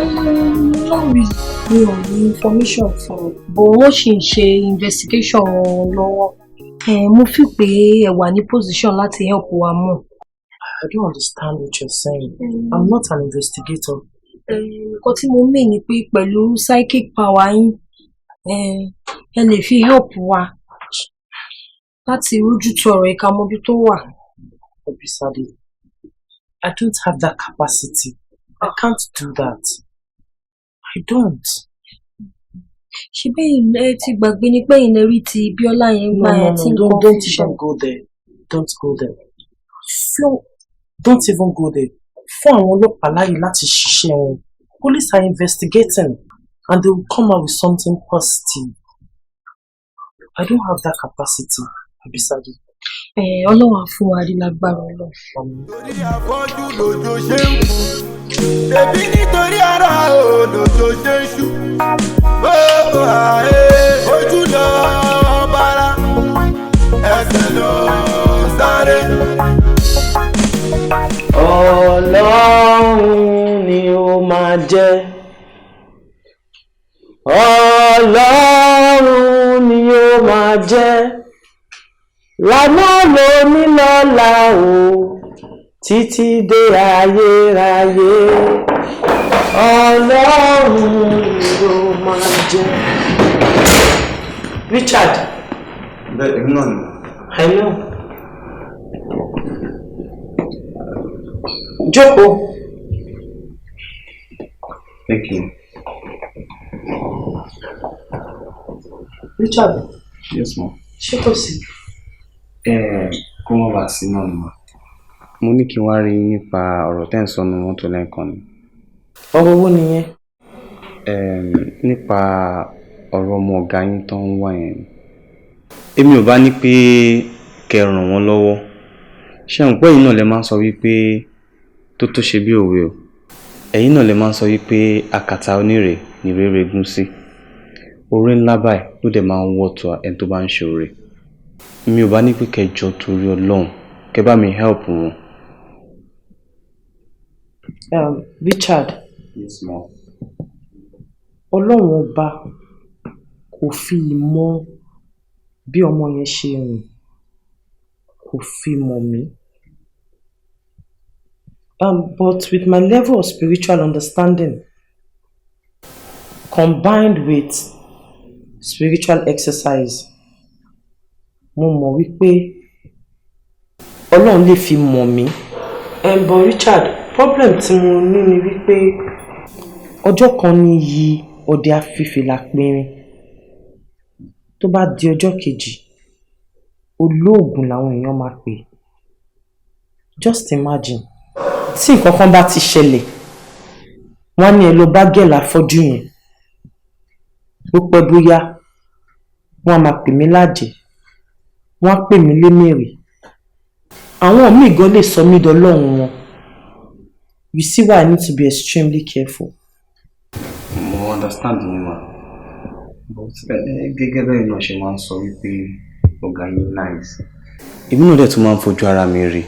Not really. Mi ò ní information fún un, but wọ́n ṣì ń ṣe investigation wọn lọ́wọ́. Mo fi pé ẹ wà ní position láti help wa mọ̀. I don't understand what you're saying. I'm not an investigator. Nǹkan tí mo mean ni pé pẹ̀lú psychic power yín, ẹ lè fi help wa láti rójútu ọ̀rọ̀ ìka mọ́bí tó wà. Obisade, I don't have that capacity. I can't do that. I don't. Ṣé bẹ́ẹ̀ ẹ ti gbàgbé ni pé ẹ̀yin lè rí ti Bíọ́lá yẹn No, gbà no, yẹn no, tí don't, nǹkan don't fi ṣe. even go there. Don't go there. Fún, don't even go there. Fún àwọn ọlọ́pàá láyè láti ṣiṣẹ́ wọn. Police are investigating and they will come out with something positive. I don't have that capacity, Abisade. Ọlọ́run á fún wa rí lágbára Ọlọ́run. Afọ́jú lòjò ṣe ń kú, ṣebí nítorí ara ò lòjò ṣe ń ṣú. Ó àyè ojú lọ bára, ẹsẹ̀ lọ sáré. Ọlọ́run ni ó máa jẹ́. Ọlọ́run ni ó máa jẹ́. Lánà lóní lọ́la o, títí dé ayérayé. Ọlọ́run ni ó máa jẹ́. Richard. Bẹ́ẹ̀ èmi náà ni. I know. Jókòó. Thank you. Richard. Yes, ma. Ṣé kò sí? Kó má bàa sí náà ni ma. Mo ní kí n wá rí yín nípa ọ̀rọ̀ tẹ́ ń sọ nínú mọ́tò lẹ́ẹ̀kan ni. Ọ̀rọ̀ wo nìyẹn? Nípa ọ̀rọ̀ ọmọ ọ̀gá yín tó ń wá yẹn. Èmi ò bá ní pé kẹ́ ràn wọ́n lọ́wọ́. Ṣé àwọn pé ẹ̀yin náà lè máa ń sọ wípé tó tó ṣe bí òwe o. Ẹ̀yin náà lè máa ń sọ wípé àkàtà onírè ni rere gún sí. Oore ńlá báyìí ló dẹ̀ máa ń wọ́tọ̀ ẹni tó bá ń ṣe oore. Mi ò bá ní pé kẹ́ jọ torí Ọlọ́run, kẹ́ bá mi help wọn. Richard. Yes, ma. Ọlọ́run ọba kò fi ìmọ̀ bí ọmọ yẹn ṣe rìn, kò fi mọ̀ mí. But with my level of spiritual understanding combined with spiritual exercise, mo mọ̀ wípé Ọlọ́run lè fi mọ̀ mí. But Richard, problem tí mo ní ni wípé ọjọ́ kan ní iyì ọdẹ afífìlà pinrin, tó bá di ọjọ́ kejì, olóògùn làwọn èèyàn máa pè. Just imagine, tí nǹkan kan bá ti ṣẹlẹ̀, wọ́n á ní ẹ lọ bá gẹ̀lá afọ́jú yẹn. Bó pẹ́ bóyá, wọ́n á máa pè mí lájẹ̀ẹ́, wọ́n á pè mí lémèrè, àwọn míì gan lè sọ mí dọlọ́run wọn. You see why I need to be extremely careful. Mo understand yín ma, but gẹ́gẹ́ bẹ́ẹ̀ náà ṣe máa ń sọ wípé ọ̀gá yín nice. Èmi náà dẹ̀ tún máa ń fojú ara mi rí.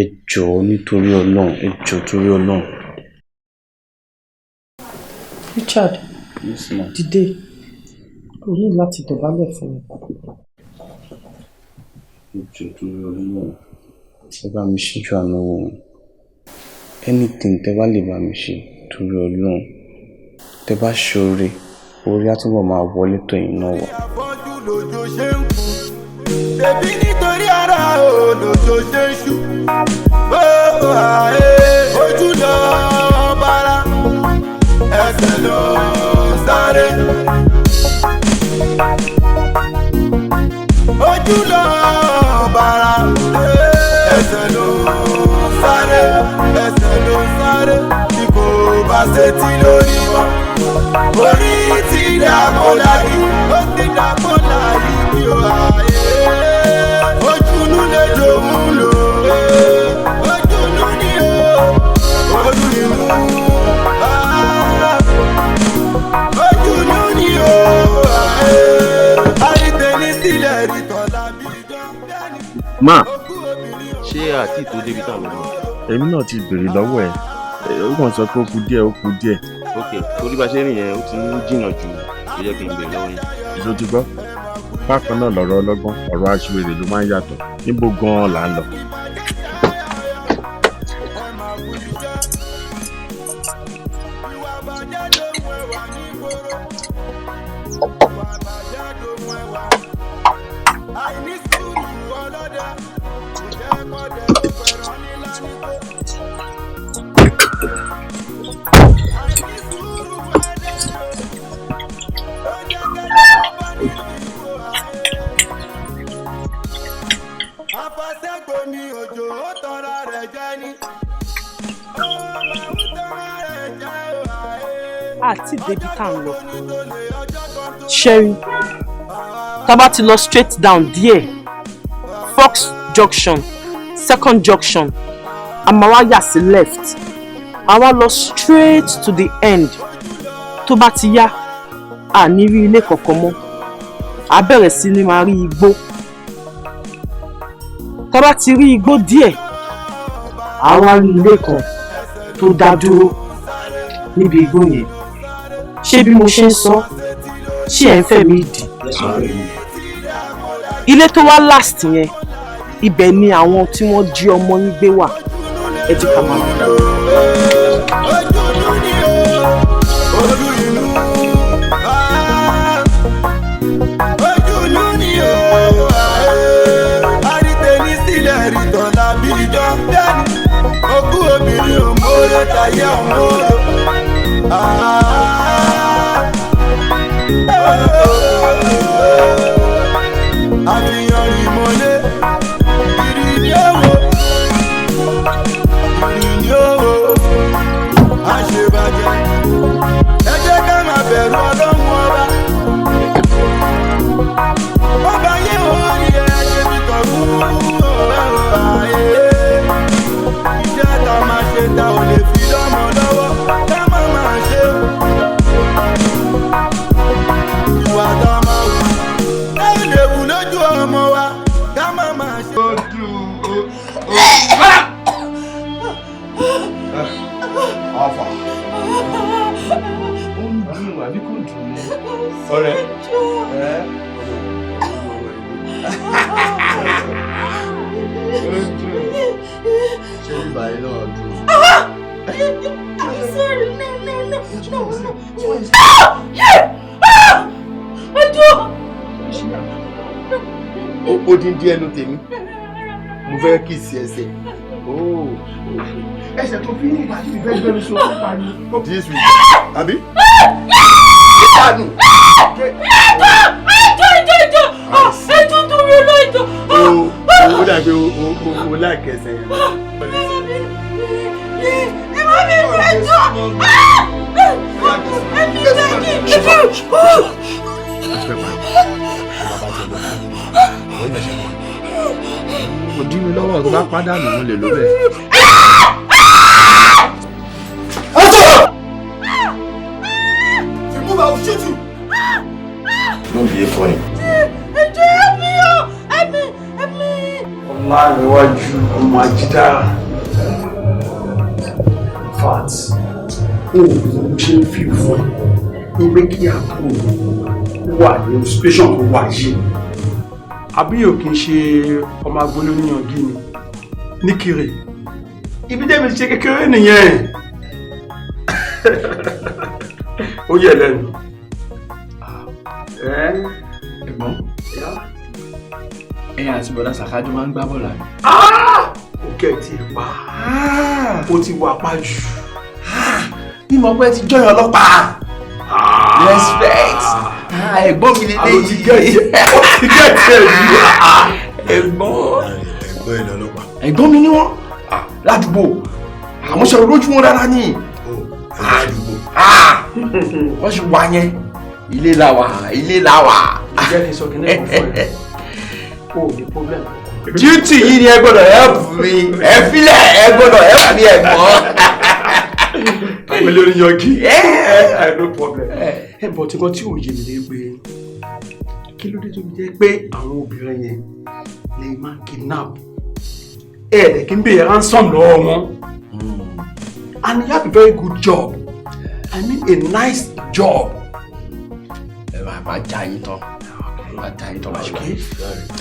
Ẹ jọ̀ọ́ nítorí Ọlọ́run, ẹ jọ̀ọ́ torí Ọlọ́run. Richard. Yes, ma. Dìde, o ní láti dọ̀bálẹ̀ fún mi. Ẹ jọ̀ọ́ torí Ọlọ́run, ẹ bá mi ṣíjú àánú wò wọ́n. Anything tẹ́ bá lè bá mi ṣe torí Ọlọ́run, tẹ́ bá ṣoore, orí á túbọ̀ máa wọlé tó ẹ̀yin náà wá. Afọ́jú lòjò ṣe ń kú, ṣebí nítorí ara ò lòjò ṣe ń ṣú. Ó àyè ojú lọ bára, ẹsẹ̀ lọ sáré. Ojú lọ bára, ẹsẹ̀ lọ sáré, ẹsẹ̀ lọ sáré. Bí kò bá ṣe ti lórí mọ́, orí ti dàgbò láyé, ó ti dàgbò láyé bí ó àyè. Ojúnú lè jòun lò, ojúnú ni ó, ojú ni mú. Ojúnú ni ó, àìtẹ́ni sílẹ̀ rí tọ́lá bí dán. Ma. Ṣé àti tó débi tá a lọ mọ? Èmi náà ti béèrè lọ́wọ́ ẹ̀. Ó kàn sọ pé ó kù díẹ̀, ó kù díẹ̀. Ok, torí bá ṣe rìn yẹn, ó ti ń jìnnà jù, ó yẹ kí n bèrè lọ́wọ́ yín. Ìṣó ti gbọ́. Bákan náà lọ̀rọ̀ ọlọ́gbọ́n, ọ̀rọ̀ aṣiwèrè ló máa ń yàtọ̀. Níbo gan-an là ń lọ? Afasẹ́gbomi òjò ó tọrọ rẹ̀ jẹ ní. Àti débi tá à ń lọ, ṣẹ́rí, tá a bá ti lọ straight down díẹ̀, Fox Junction, second junction, a máa wá yà sí left, a wá lọ straight to the end. Tó bá ti yá, a ní rí ilé kankan mọ́, a bẹ̀rẹ̀ sí ní máa rí igbó. Tá a bá ti rí igbó díẹ̀, a wá rí ilé kan tó dá dúró níbi igbó yẹn. Ṣé bí mo ṣe ń sọ, ṣé ẹ̀ ń fẹ́ mi dì? Ilé tó wá last yẹn, ibẹ̀ ni àwọn tí wọ́n jí ọmọ yín gbé wà. Ẹ jẹ́ ká máa lọ. Ojú inú, ojú inú ni o. Àrítẹ́ni sílẹ̀ rìtọ̀ làbí ìjọ bẹ́ẹ̀ni. Ogún obìnrin ò mórè tayé ọ̀hún. Àfihàn ìmọ̀lé, ìrìn owó, ìrìn owó, àṣebàjẹ́. Ẹ jẹ́ ká máa bẹ̀rù Ọlọ́run ọba. Ọba yẹn ò rí ẹ ṣe fi tọ̀ fún ayé. Iṣẹ́ tá a máa ṣe ta ò lè fi lọ́mọ lọ́wọ́, ká má máa ṣe. Ìwà tá a máa wù, ẹ lè wù lójú ọmọ wa, ká má máa ṣe. Ó dùn ó. Alpha. Ó ń dùn àbí kò dùn mọ́? Ọ̀rẹ́. Ẹ́. Ṣé ìgbà yìí náà dùn? I'm sorry. No, no, no, no, no. Ah! Yeah! Ah! Ẹjọ́. Ó dín díẹ̀ nu tèmi. Mo fẹ́ kí sí ẹsẹ̀. Ẹsẹ̀ tó fi ní ìgbà tí ìfẹ́ gbẹ́nu sọ fún pa ni. This week, àbí? Ìdánù. Ẹjọ́! Ẹjọ́! Ẹjọ́! Ẹjọ́! Ẹjọ́ torí ọlọ́ ẹjọ́. Ó dàbí o láìkẹ́ ẹsẹ̀ yẹn. Ẹ má mi rú ẹjọ́! Ẹ̀mí jẹ́ kí n kú. Kò dí mi lọ́wọ́, tó bá pàdánù mo lè ló bẹ́ẹ̀. If you move, I will shoot you. Don't be funny. Ẹjọ́ ẹ̀mí o! Ẹ̀mí! Ẹ̀mí! Ọláníwájú ọmọ Ajídára. In fact, ó wù mí ṣe ń fi fún ẹ ní pé kí àbúrò mi wà ní situation tó wà yìí. Àbí ò kì í ṣe ọmọ agbolé oníyangí ni níkiri ibi tẹ́mi ṣe kékeré nìyẹn. Ó yẹ lẹ́nu. Ẹ̀gbọ́n, ẹ̀yin àti bọ̀dá Sàkájọ máa ń gbá bọ́ọ̀lù àbí? Ó kẹ́ ẹ̀ tí ì pa, ó ti wà pa jù. Mímọ̀ pé ti jọyọ̀ ọlọ́pàá. Respect. Ẹ̀gbọ́n mi lè Àló ti gẹ̀ẹ́tì ẹ̀ jù. Ẹ̀gbọ́n. Ẹ̀gbọ́n ẹ̀ lọ́lọ́pàá. Ẹ̀gbọ́n mi ni wọ́n ládùúgbò. Àwọn ṣe lójú wọn dára ní. Wọ́n ṣe wà yẹn. Ilé la wà, ilé la wà. Ìjẹ́ kí n sọ kí ní ẹ̀kọ́ fún ẹ. O ò ní problem. Duty yìí ni ẹ gbọ́dọ̀ help mi. Ẹ filẹ̀, ẹ gbọ́dọ̀ help mi, ẹ̀gbọ́n. Àwọn olórí yangi. No problem. Ẹ bọ̀ tí kan tí ò yé mi ní pé kí ló dé tó fi jẹ́ pé àwọn obìnrin yẹn lè máa kidnap? Ẹ ẹ̀ kí n béèrè ransom lọ́wọ́ wọn. And you have a very good job. I mean a nice job. Ẹ máa máa já yín tán, máa já yín tán, máa ṣe wá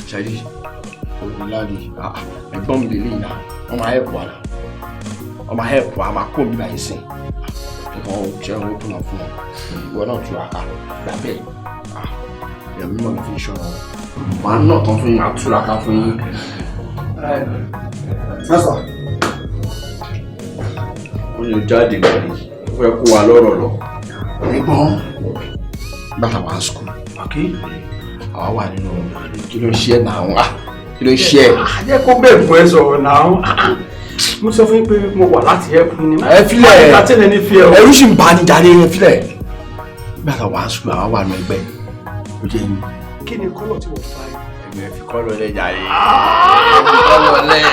ṣẹ́rí olùdarí. Ẹ̀gbọ́n mi lélẹ́yìn náà, wọ́n máa help wa náà, wọ́n máa help wa, máa kó mi báyìí sìn. Ẹ̀kọ́ jẹ́ open up fún wọn, ìwọ náà túraká gbà bẹ́ẹ̀. Èèyàn mímọ́ ló fi ń ṣọ́ra wọn. Màá nà tán fún yín, máa túraká fún yín. Sasa. Ó yàn jáde lórí, ó fẹ́ kó wa lọ́rọ̀ lọ. Ẹ̀gbọ́n, bàtà wà school, àwa wà nínú, kí ló ń ṣe ẹ̀ náà wá, kí ló ń ṣe ẹ̀? Jẹ́ kó bẹ́ẹ̀ fún ẹ sọ̀rọ̀ náà. Mo sọ fún yín pé mo wà láti help yín ni. Ẹ filẹ̀. Má tẹ̀lé ní fi ẹ o. Ẹrú sì ń bá ní jáde, ẹ filẹ̀. Bàtà wà school, àwa wà nínú ẹgbẹ́. Ó jẹ́ yín. Kí ni colour tí wọ́n fa ẹ? Ẹgbẹ́ fi colour lẹ̀ jáde. Ẹ fi colour lẹ̀.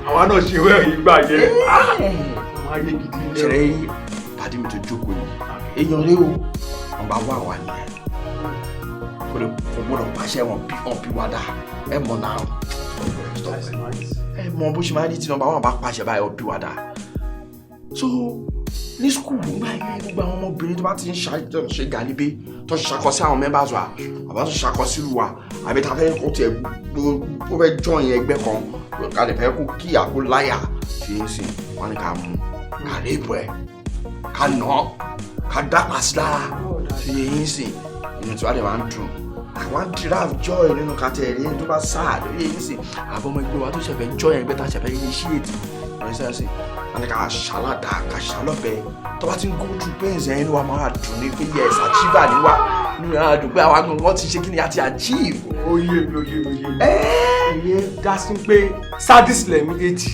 Àwa náà ṣe wẹ́ẹ̀ yìí gbà yẹ. Ọmọ ayé gidi ni. Ṣẹlẹ̀ yìí, pàdé mi tó jókòó yìí. Èèyàn lé o, wọn bá wà wà nìyẹn. Kò lè kò gbọ́dọ̀ pàṣẹ wọn bí wọn bí wá dá. Ẹ mọ̀ náà. Ẹ mọ bó ṣe máa ń ní tí number one bá pàṣẹ báyìí, ọ bí wá dá. So ní school nígbà yẹn, gbogbo àwọn ọmọbìnrin tó bá ti ń ṣe gàlíbé, tó ṣe ṣakọ sí àwọn members wa, àbá tó ṣakọ sílùú wa, àbí tá a fẹ́ kó tiẹ̀ kó fẹ́ join ẹgbẹ́ kan, ká lè fẹ́ kó kí àkó láyà ṣe é sìn, wọn ni ká mú, ká rape ẹ̀, ká nà án, ká dápa sí lára, ṣe é sìn. Inú tí wàá dẹ̀ máa ń dùn, àwọn derive joy nínú kàtẹ́ ẹ̀rí ẹni tó bá sáà lórí èyí sìn, àbọ̀ ọmọ ẹgbẹ́ wa tó ṣẹ̀fẹ̀ join ẹgbẹ́ tá a ṣẹ̀fẹ̀ initiate ẹ̀ ṣe, wọn ni ká ṣàlàdà, ká ṣàlọ́bẹ̀. Tó bá ti ń go through pains yẹn, inú wa máa dùn ní pé yes, achiever ni wa. Inú yàrá dùn pé àwa gangan ti ṣe kí ni, a ti achieve. Ó yé mi, ó yé mi, ó yé mi. Ìyẹn dá sí pé sadist lẹ̀ méjèèjì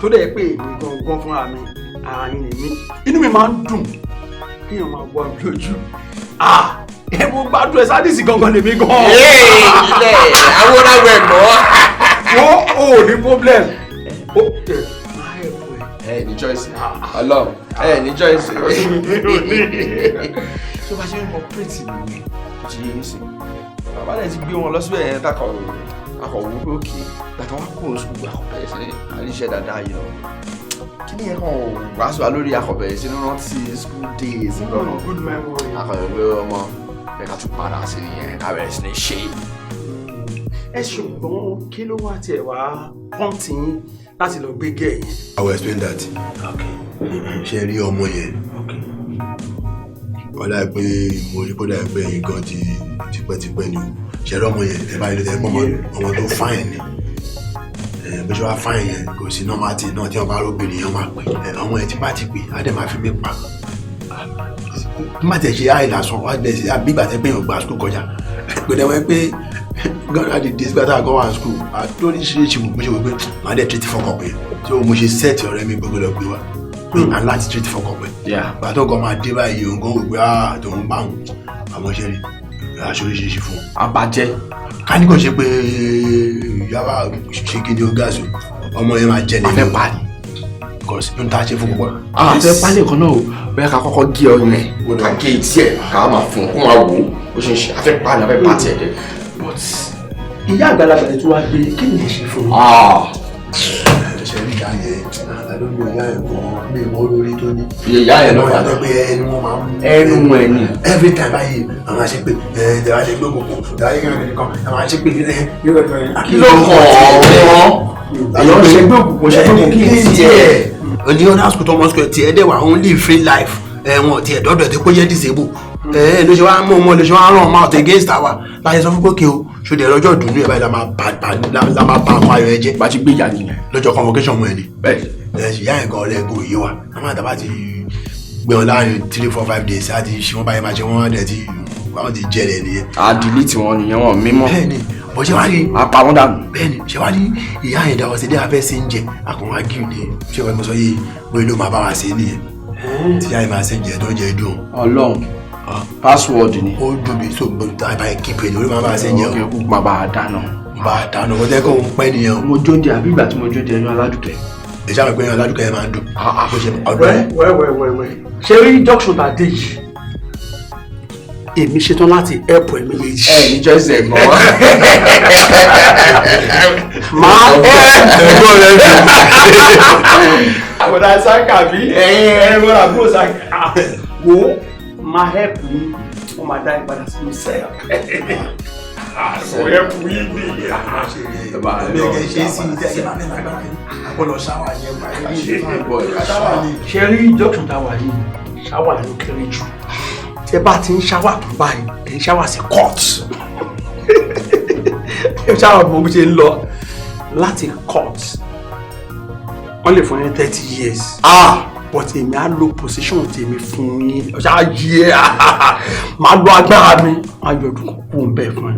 tó dẹ̀ pé èmi gangan fúnra mi, ara yín ni mí. Inú mi máa ń dùn kéèyàn máa wọ mi lójú. Ẹ mo gbádùn ẹ, sadist gangan lèmi gan. Ilẹ̀ awóráwọ̀ ẹ̀gbọ́n. Wọ́n ò ní problem. Ó tẹ̀ ẹ ní choice, Ọlọ́run, ẹ ní choice. Tó bá ṣe ń operate nìyẹn, tó ti yé yín sí, bàbá rẹ ti gbé wọn lọ síbẹ̀ yẹn, takọ̀ akọ̀wé pé òkè gbàtà wọn kò ń sùkúl, akọ̀bẹ̀rẹ̀ sí àríṣẹ́ dáadáa yìí lọ. Kí ni yẹn kàn wá sí wa lórí, akọ̀bẹ̀rẹ̀ sí ní rántí school days nǹkan. Good memory. Akọ̀bẹ̀rẹ̀ pé ọmọ ẹ ká tún padà sí nìyẹn, ká bẹ̀rẹ̀ sí ní ṣe. Ẹ ṣùgbọ́n kí ló wá tiẹ̀ wá pọ́ǹtì yín láti lọ gbé gẹ̀ yẹn? I will explain that. Ṣe rí ọmọ yẹn, ọlá pé mo rí kódà pé ẹ̀yin gan ti tipẹ́tipẹ́ ni o. Ṣe rí ọmọ yẹn, ẹ bá yẹ lọ́tẹ̀ pọ̀ ọmọ tó fine ni. Bó ṣe wá fine yẹn, kò sí normal tí náà tí wọ́n bá róbìnrin yẹn máa pè ọmọ yẹn, tí bá ti pè á dẹ̀ máa fi mí pa. Má tẹ̀ ṣe àìlàsàn wá dẹ̀ sí àbí ìgbà tẹ́ pé èèyàn gba school kọjá kò dẹ̀ wọ́n pé gọ́nà di days gbàtà gan wà school àtòríṣiríṣi. Mo ṣe wò pé màá dẹ̀ treat fọkàn pé tí mo ṣe set ọ̀rẹ́ mi gbogbo lọ gbé wa pé à ń láti treat fọkàn pé gbàtọ́ gan máa dé báyìí, òun gan wò pé ah, tòun bá òun àwọn ṣe rí aṣọ oríṣiríṣi fún un. Abajẹ́. Ká ní kò ṣe pé yàrá ṣe kí ni ó gáàsì ọmọ yẹn máa jẹ nínú. Afẹ́ pa ni. Because n ta ṣe fún púpọ̀. Àfẹ́ pálí kan náà o, bóyá ká kọ́kọ́ gé ọyàn ẹ̀, ká gé etí ẹ̀, ká máa fún un kó máa wò ó bó ṣe ń ṣe. Afẹ́ pa ni, afẹ́ pa tiẹ̀ jẹ, but Ìyá àgbàlagbà tí wàá gbé, kí ni ẹ ṣe fún un? Ṣe rí ìyá yẹn, àlọ́ mi ìyá yẹn gan mi mọ lórí tó ní. Ìyá yẹn ló fà á pé ẹnu wọn máa ń. Ẹnu ẹ ni. Every time báyìí, àwọn àṣẹ pé ẹ ẹ ṣe gbé gbogbo ẹ ṣe gbé kan, àwọn àṣẹ pé ẹ Kí ló kàn wọ́n? Èèyàn ṣe gbé òkùnkùn, ṣe gbé òkùnkùn, kí n tiẹ̀? Ní other school tó ọmọ school tiẹ̀ dẹ̀ wà only free life ẹ̀ wọn tiẹ̀ dọ́dọ̀ ẹ̀ tó kó jẹ́ disable ẹ̀ ló ṣe wá mú ọmọ, ló ṣe wá ràn ọmọ out against àwa láti sọ fún pé kí o ṣòdì ẹ̀ lọ́jọ́ ìdùnnú ẹ̀ báyìí la máa bá àwọn ayọ̀ ẹ jẹ́. Bá ti gbé ìyá nìyẹn. Lọ́jọ́ convocation ọmọ ẹ̀ ni. Bẹ́ẹ̀. Ẹ ìyá ẹ̀ gan ọlẹ́gùn òye wa a máa dábàá ti gbé wọn láàrin 3, 4, 5 days láti ṣe wọn báyìí, máa ṣe wọn dẹ̀ ti wọn ti jẹ́ rẹ̀ nìyẹn. A delete wọn nìyẹn, wọn mímọ́. Bẹ́ẹ̀ni, bó ṣe wá rí. A pa wọn dànù. Bẹ́ẹ̀ni, ṣe wá rí ìyá yẹn dáwọ́ sí dé abẹ́ sí ń jẹ àkànwá gíw ni ṣé wọ́n sọ yìí bóyá ló máa bá wa ṣe nìyẹn tí ìyá yẹn máa ṣe ń jẹ tó ń jẹ dùn. Ọlọ́run, password ni. Ó dùn bí so àbá keep it lórí máa bá a ṣe ń jẹ o. Ok, kó máa bá a dáná. Bá a dáná, ó jẹ́ kó ń pẹ́ nìyẹn o. Mo jóúnjẹ àbí ìgbà tí mo jóúnjẹ ẹnu aládùúkẹ́. Ẹ ṣáà mọ̀ pé ẹnu aládùúkẹ́ yẹn máa ń dùn. Bó ṣe ọdún ẹ̀. Wẹ́wẹ́wẹ́wẹ́, ṣé rí junction tá a dé yìí, èmi ṣetán láti help ẹ méjèèjì. Ẹ ní choice, ẹ̀gbọ́n. Máa ẹ̀gbọ́n rẹ. Àbọ̀dá Sáká bí ẹ̀yin wọ́n àbúrò Sáká. Wo máa help yín, wọ́n máa dá yín padà sínú sẹ́ẹ̀. Kò help yín ni. Ṣé rí junction tá a wà yìí, ṣáwà ló kéré jù. Tí ẹ bá ti ń ṣáwà tó báyìí, ẹ̀ ń ṣáwà sí court. Ẹ ṣáwà bó ṣe ń lọ láti court. Wọ́n lè fún yín 30 years. But èmi á lo position tèmi fún yín. Ṣáà yí ẹ, máa lo agbára mi, máa yọ ọdún kan kú ń bẹ́ẹ̀ fún ẹ.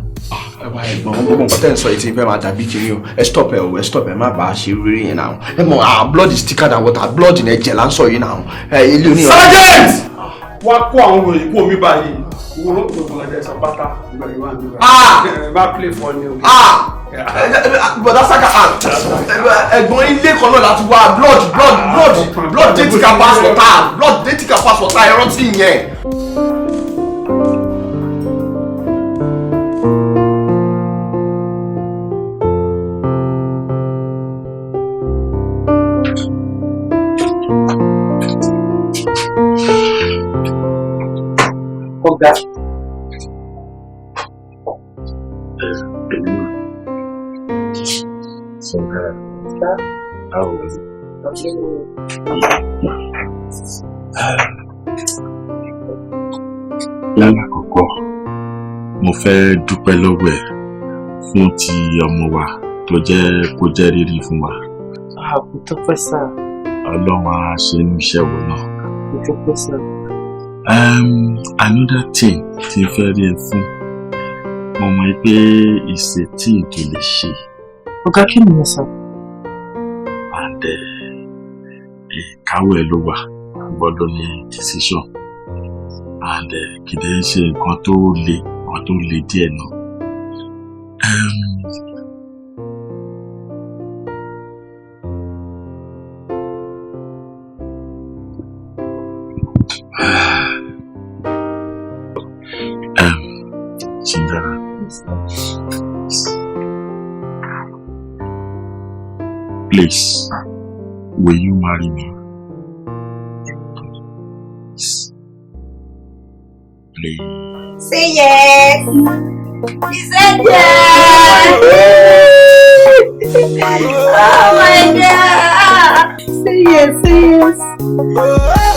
Ẹ wá, ẹ̀gbọ́n, gbogbo nǹkan tẹ́ ń sọ yìí ti fẹ́ máa dàbí kiri o. Ẹ stop ẹ o, ẹ stop ẹ, má bàa ṣe rírí yẹn náà. Ẹ mọ̀, ah, blood is thicker than water. Blood ní ẹ̀jẹ̀ là ń sọ yìí náà. Ẹ ilé oníyàn. Sergeant! Wá kó àwọn wèrè kú omi báyìí. Owó ló gbogbo ọjà ẹ̀sán pátá. Ẹ bá play for ni o. Bọ̀dá Saka, ẹ̀gbọ́n, ilé kan náà láti wá. Blood, blood, blood, blood dey thicker pass water. Blood dey thicker pass water, ẹ rántí yẹn. Ọ̀gá. Sọ̀rọ̀ báwo ni? Lálàkọ́kọ́, mo fẹ́ dúpẹ́ lọ́wọ́ ẹ̀ fún ti ọmọ wa tó jẹ́ kó jẹ́ rírí fún wa. Kò tọ́pẹ́ sir. Ọlọ́run á ṣe ní iṣẹ́ wo náà. Kò tọ́pẹ́ sir. Another thing tí n fẹ́ rí ẹ fún, mo mọ̀ pé ìṣe tí n tó lè ṣe. Ọ̀gá, kí nìyẹn sir? And ìkáwọ́ ẹ ló wà, gbọ́dọ̀ ní decision and kì í dẹ́ ṣe nǹkan tó le, nǹkan tó le díẹ̀ náà. Chindara. Please, will you marry me? Please. Please. Say yes. He said yes. Oh my God. Say yes, say yes.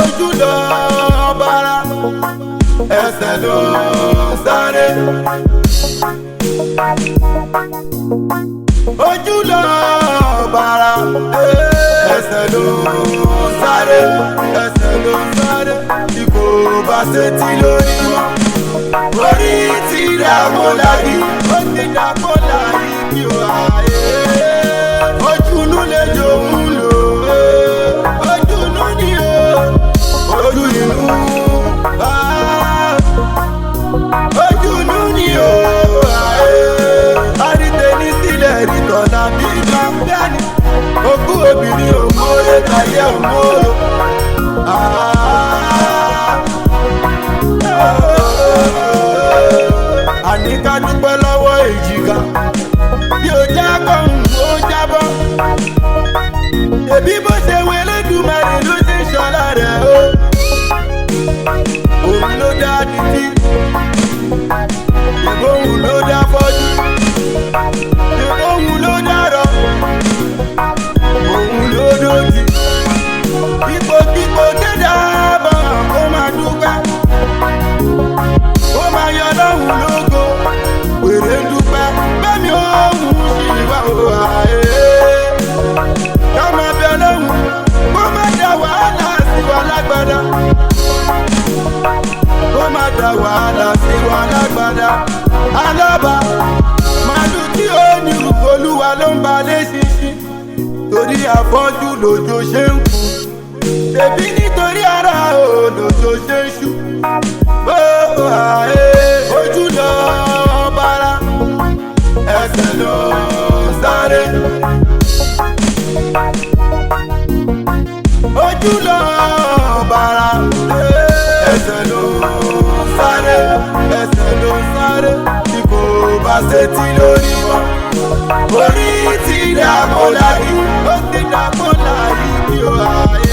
Ojú lọ bara, ẹsẹ̀ ló ń sáré. Ojú lọ bara, ẹsẹ̀ ló ń sáré, ẹsẹ̀ ló ń sáré. Bí kò bá sétí lórí mọ́, orí ti dàgbò láyé, ó ti dàgbò láyé kí o àyè. Ojú inú lè jòun lò, ojú inú ni o, ojú inú, ah, ojú inú ni o. Àrítẹ́ni sílẹ̀ rí tọ̀nà bí gbàgbẹ́ni, ogún obìnrin òmòrè tayé òmòrò. Àní ká dúpẹ́ lọ́wọ́ èjìká bí ó jábọ̀ ń ó jábọ́. Ẹbí bó ṣe wọlé dùmarè ló ṣe ṣọlá rẹ̀ o. Òun ló dá títí, ìbòhùn ló dá fọ́jú, ìbòhùn ló dárọ̀, òun ló dòdì. Ipòkípò dédá bọ̀ kó máa dúpẹ́, kó máa yọ lọ́hùn lógo, wèrè ń dúpẹ́, bẹ́ẹ̀ni òun sì wà ó àyè. Ká máa bẹ lọ́hùn, kó má dá wàhálà sí wa lágbádá. Kó má dá wàhálà sí wa lágbádá. Alábà, màálù tí ó ní Olúwa ló ń balẹ̀ ṣinṣin. Torí àfọ́jú lòjò ṣe ń kú. Ṣèbí nítorí ara ò lòjò ṣe ń ṣú. Ó àyè, ojú lọ bara, ẹsẹ̀ ló ń sáré. Ojú lọ bara, bá sétí lórí mọ́. Orí ti dàgbò láyé, ó ti dàgbò láyé bí ó ayé.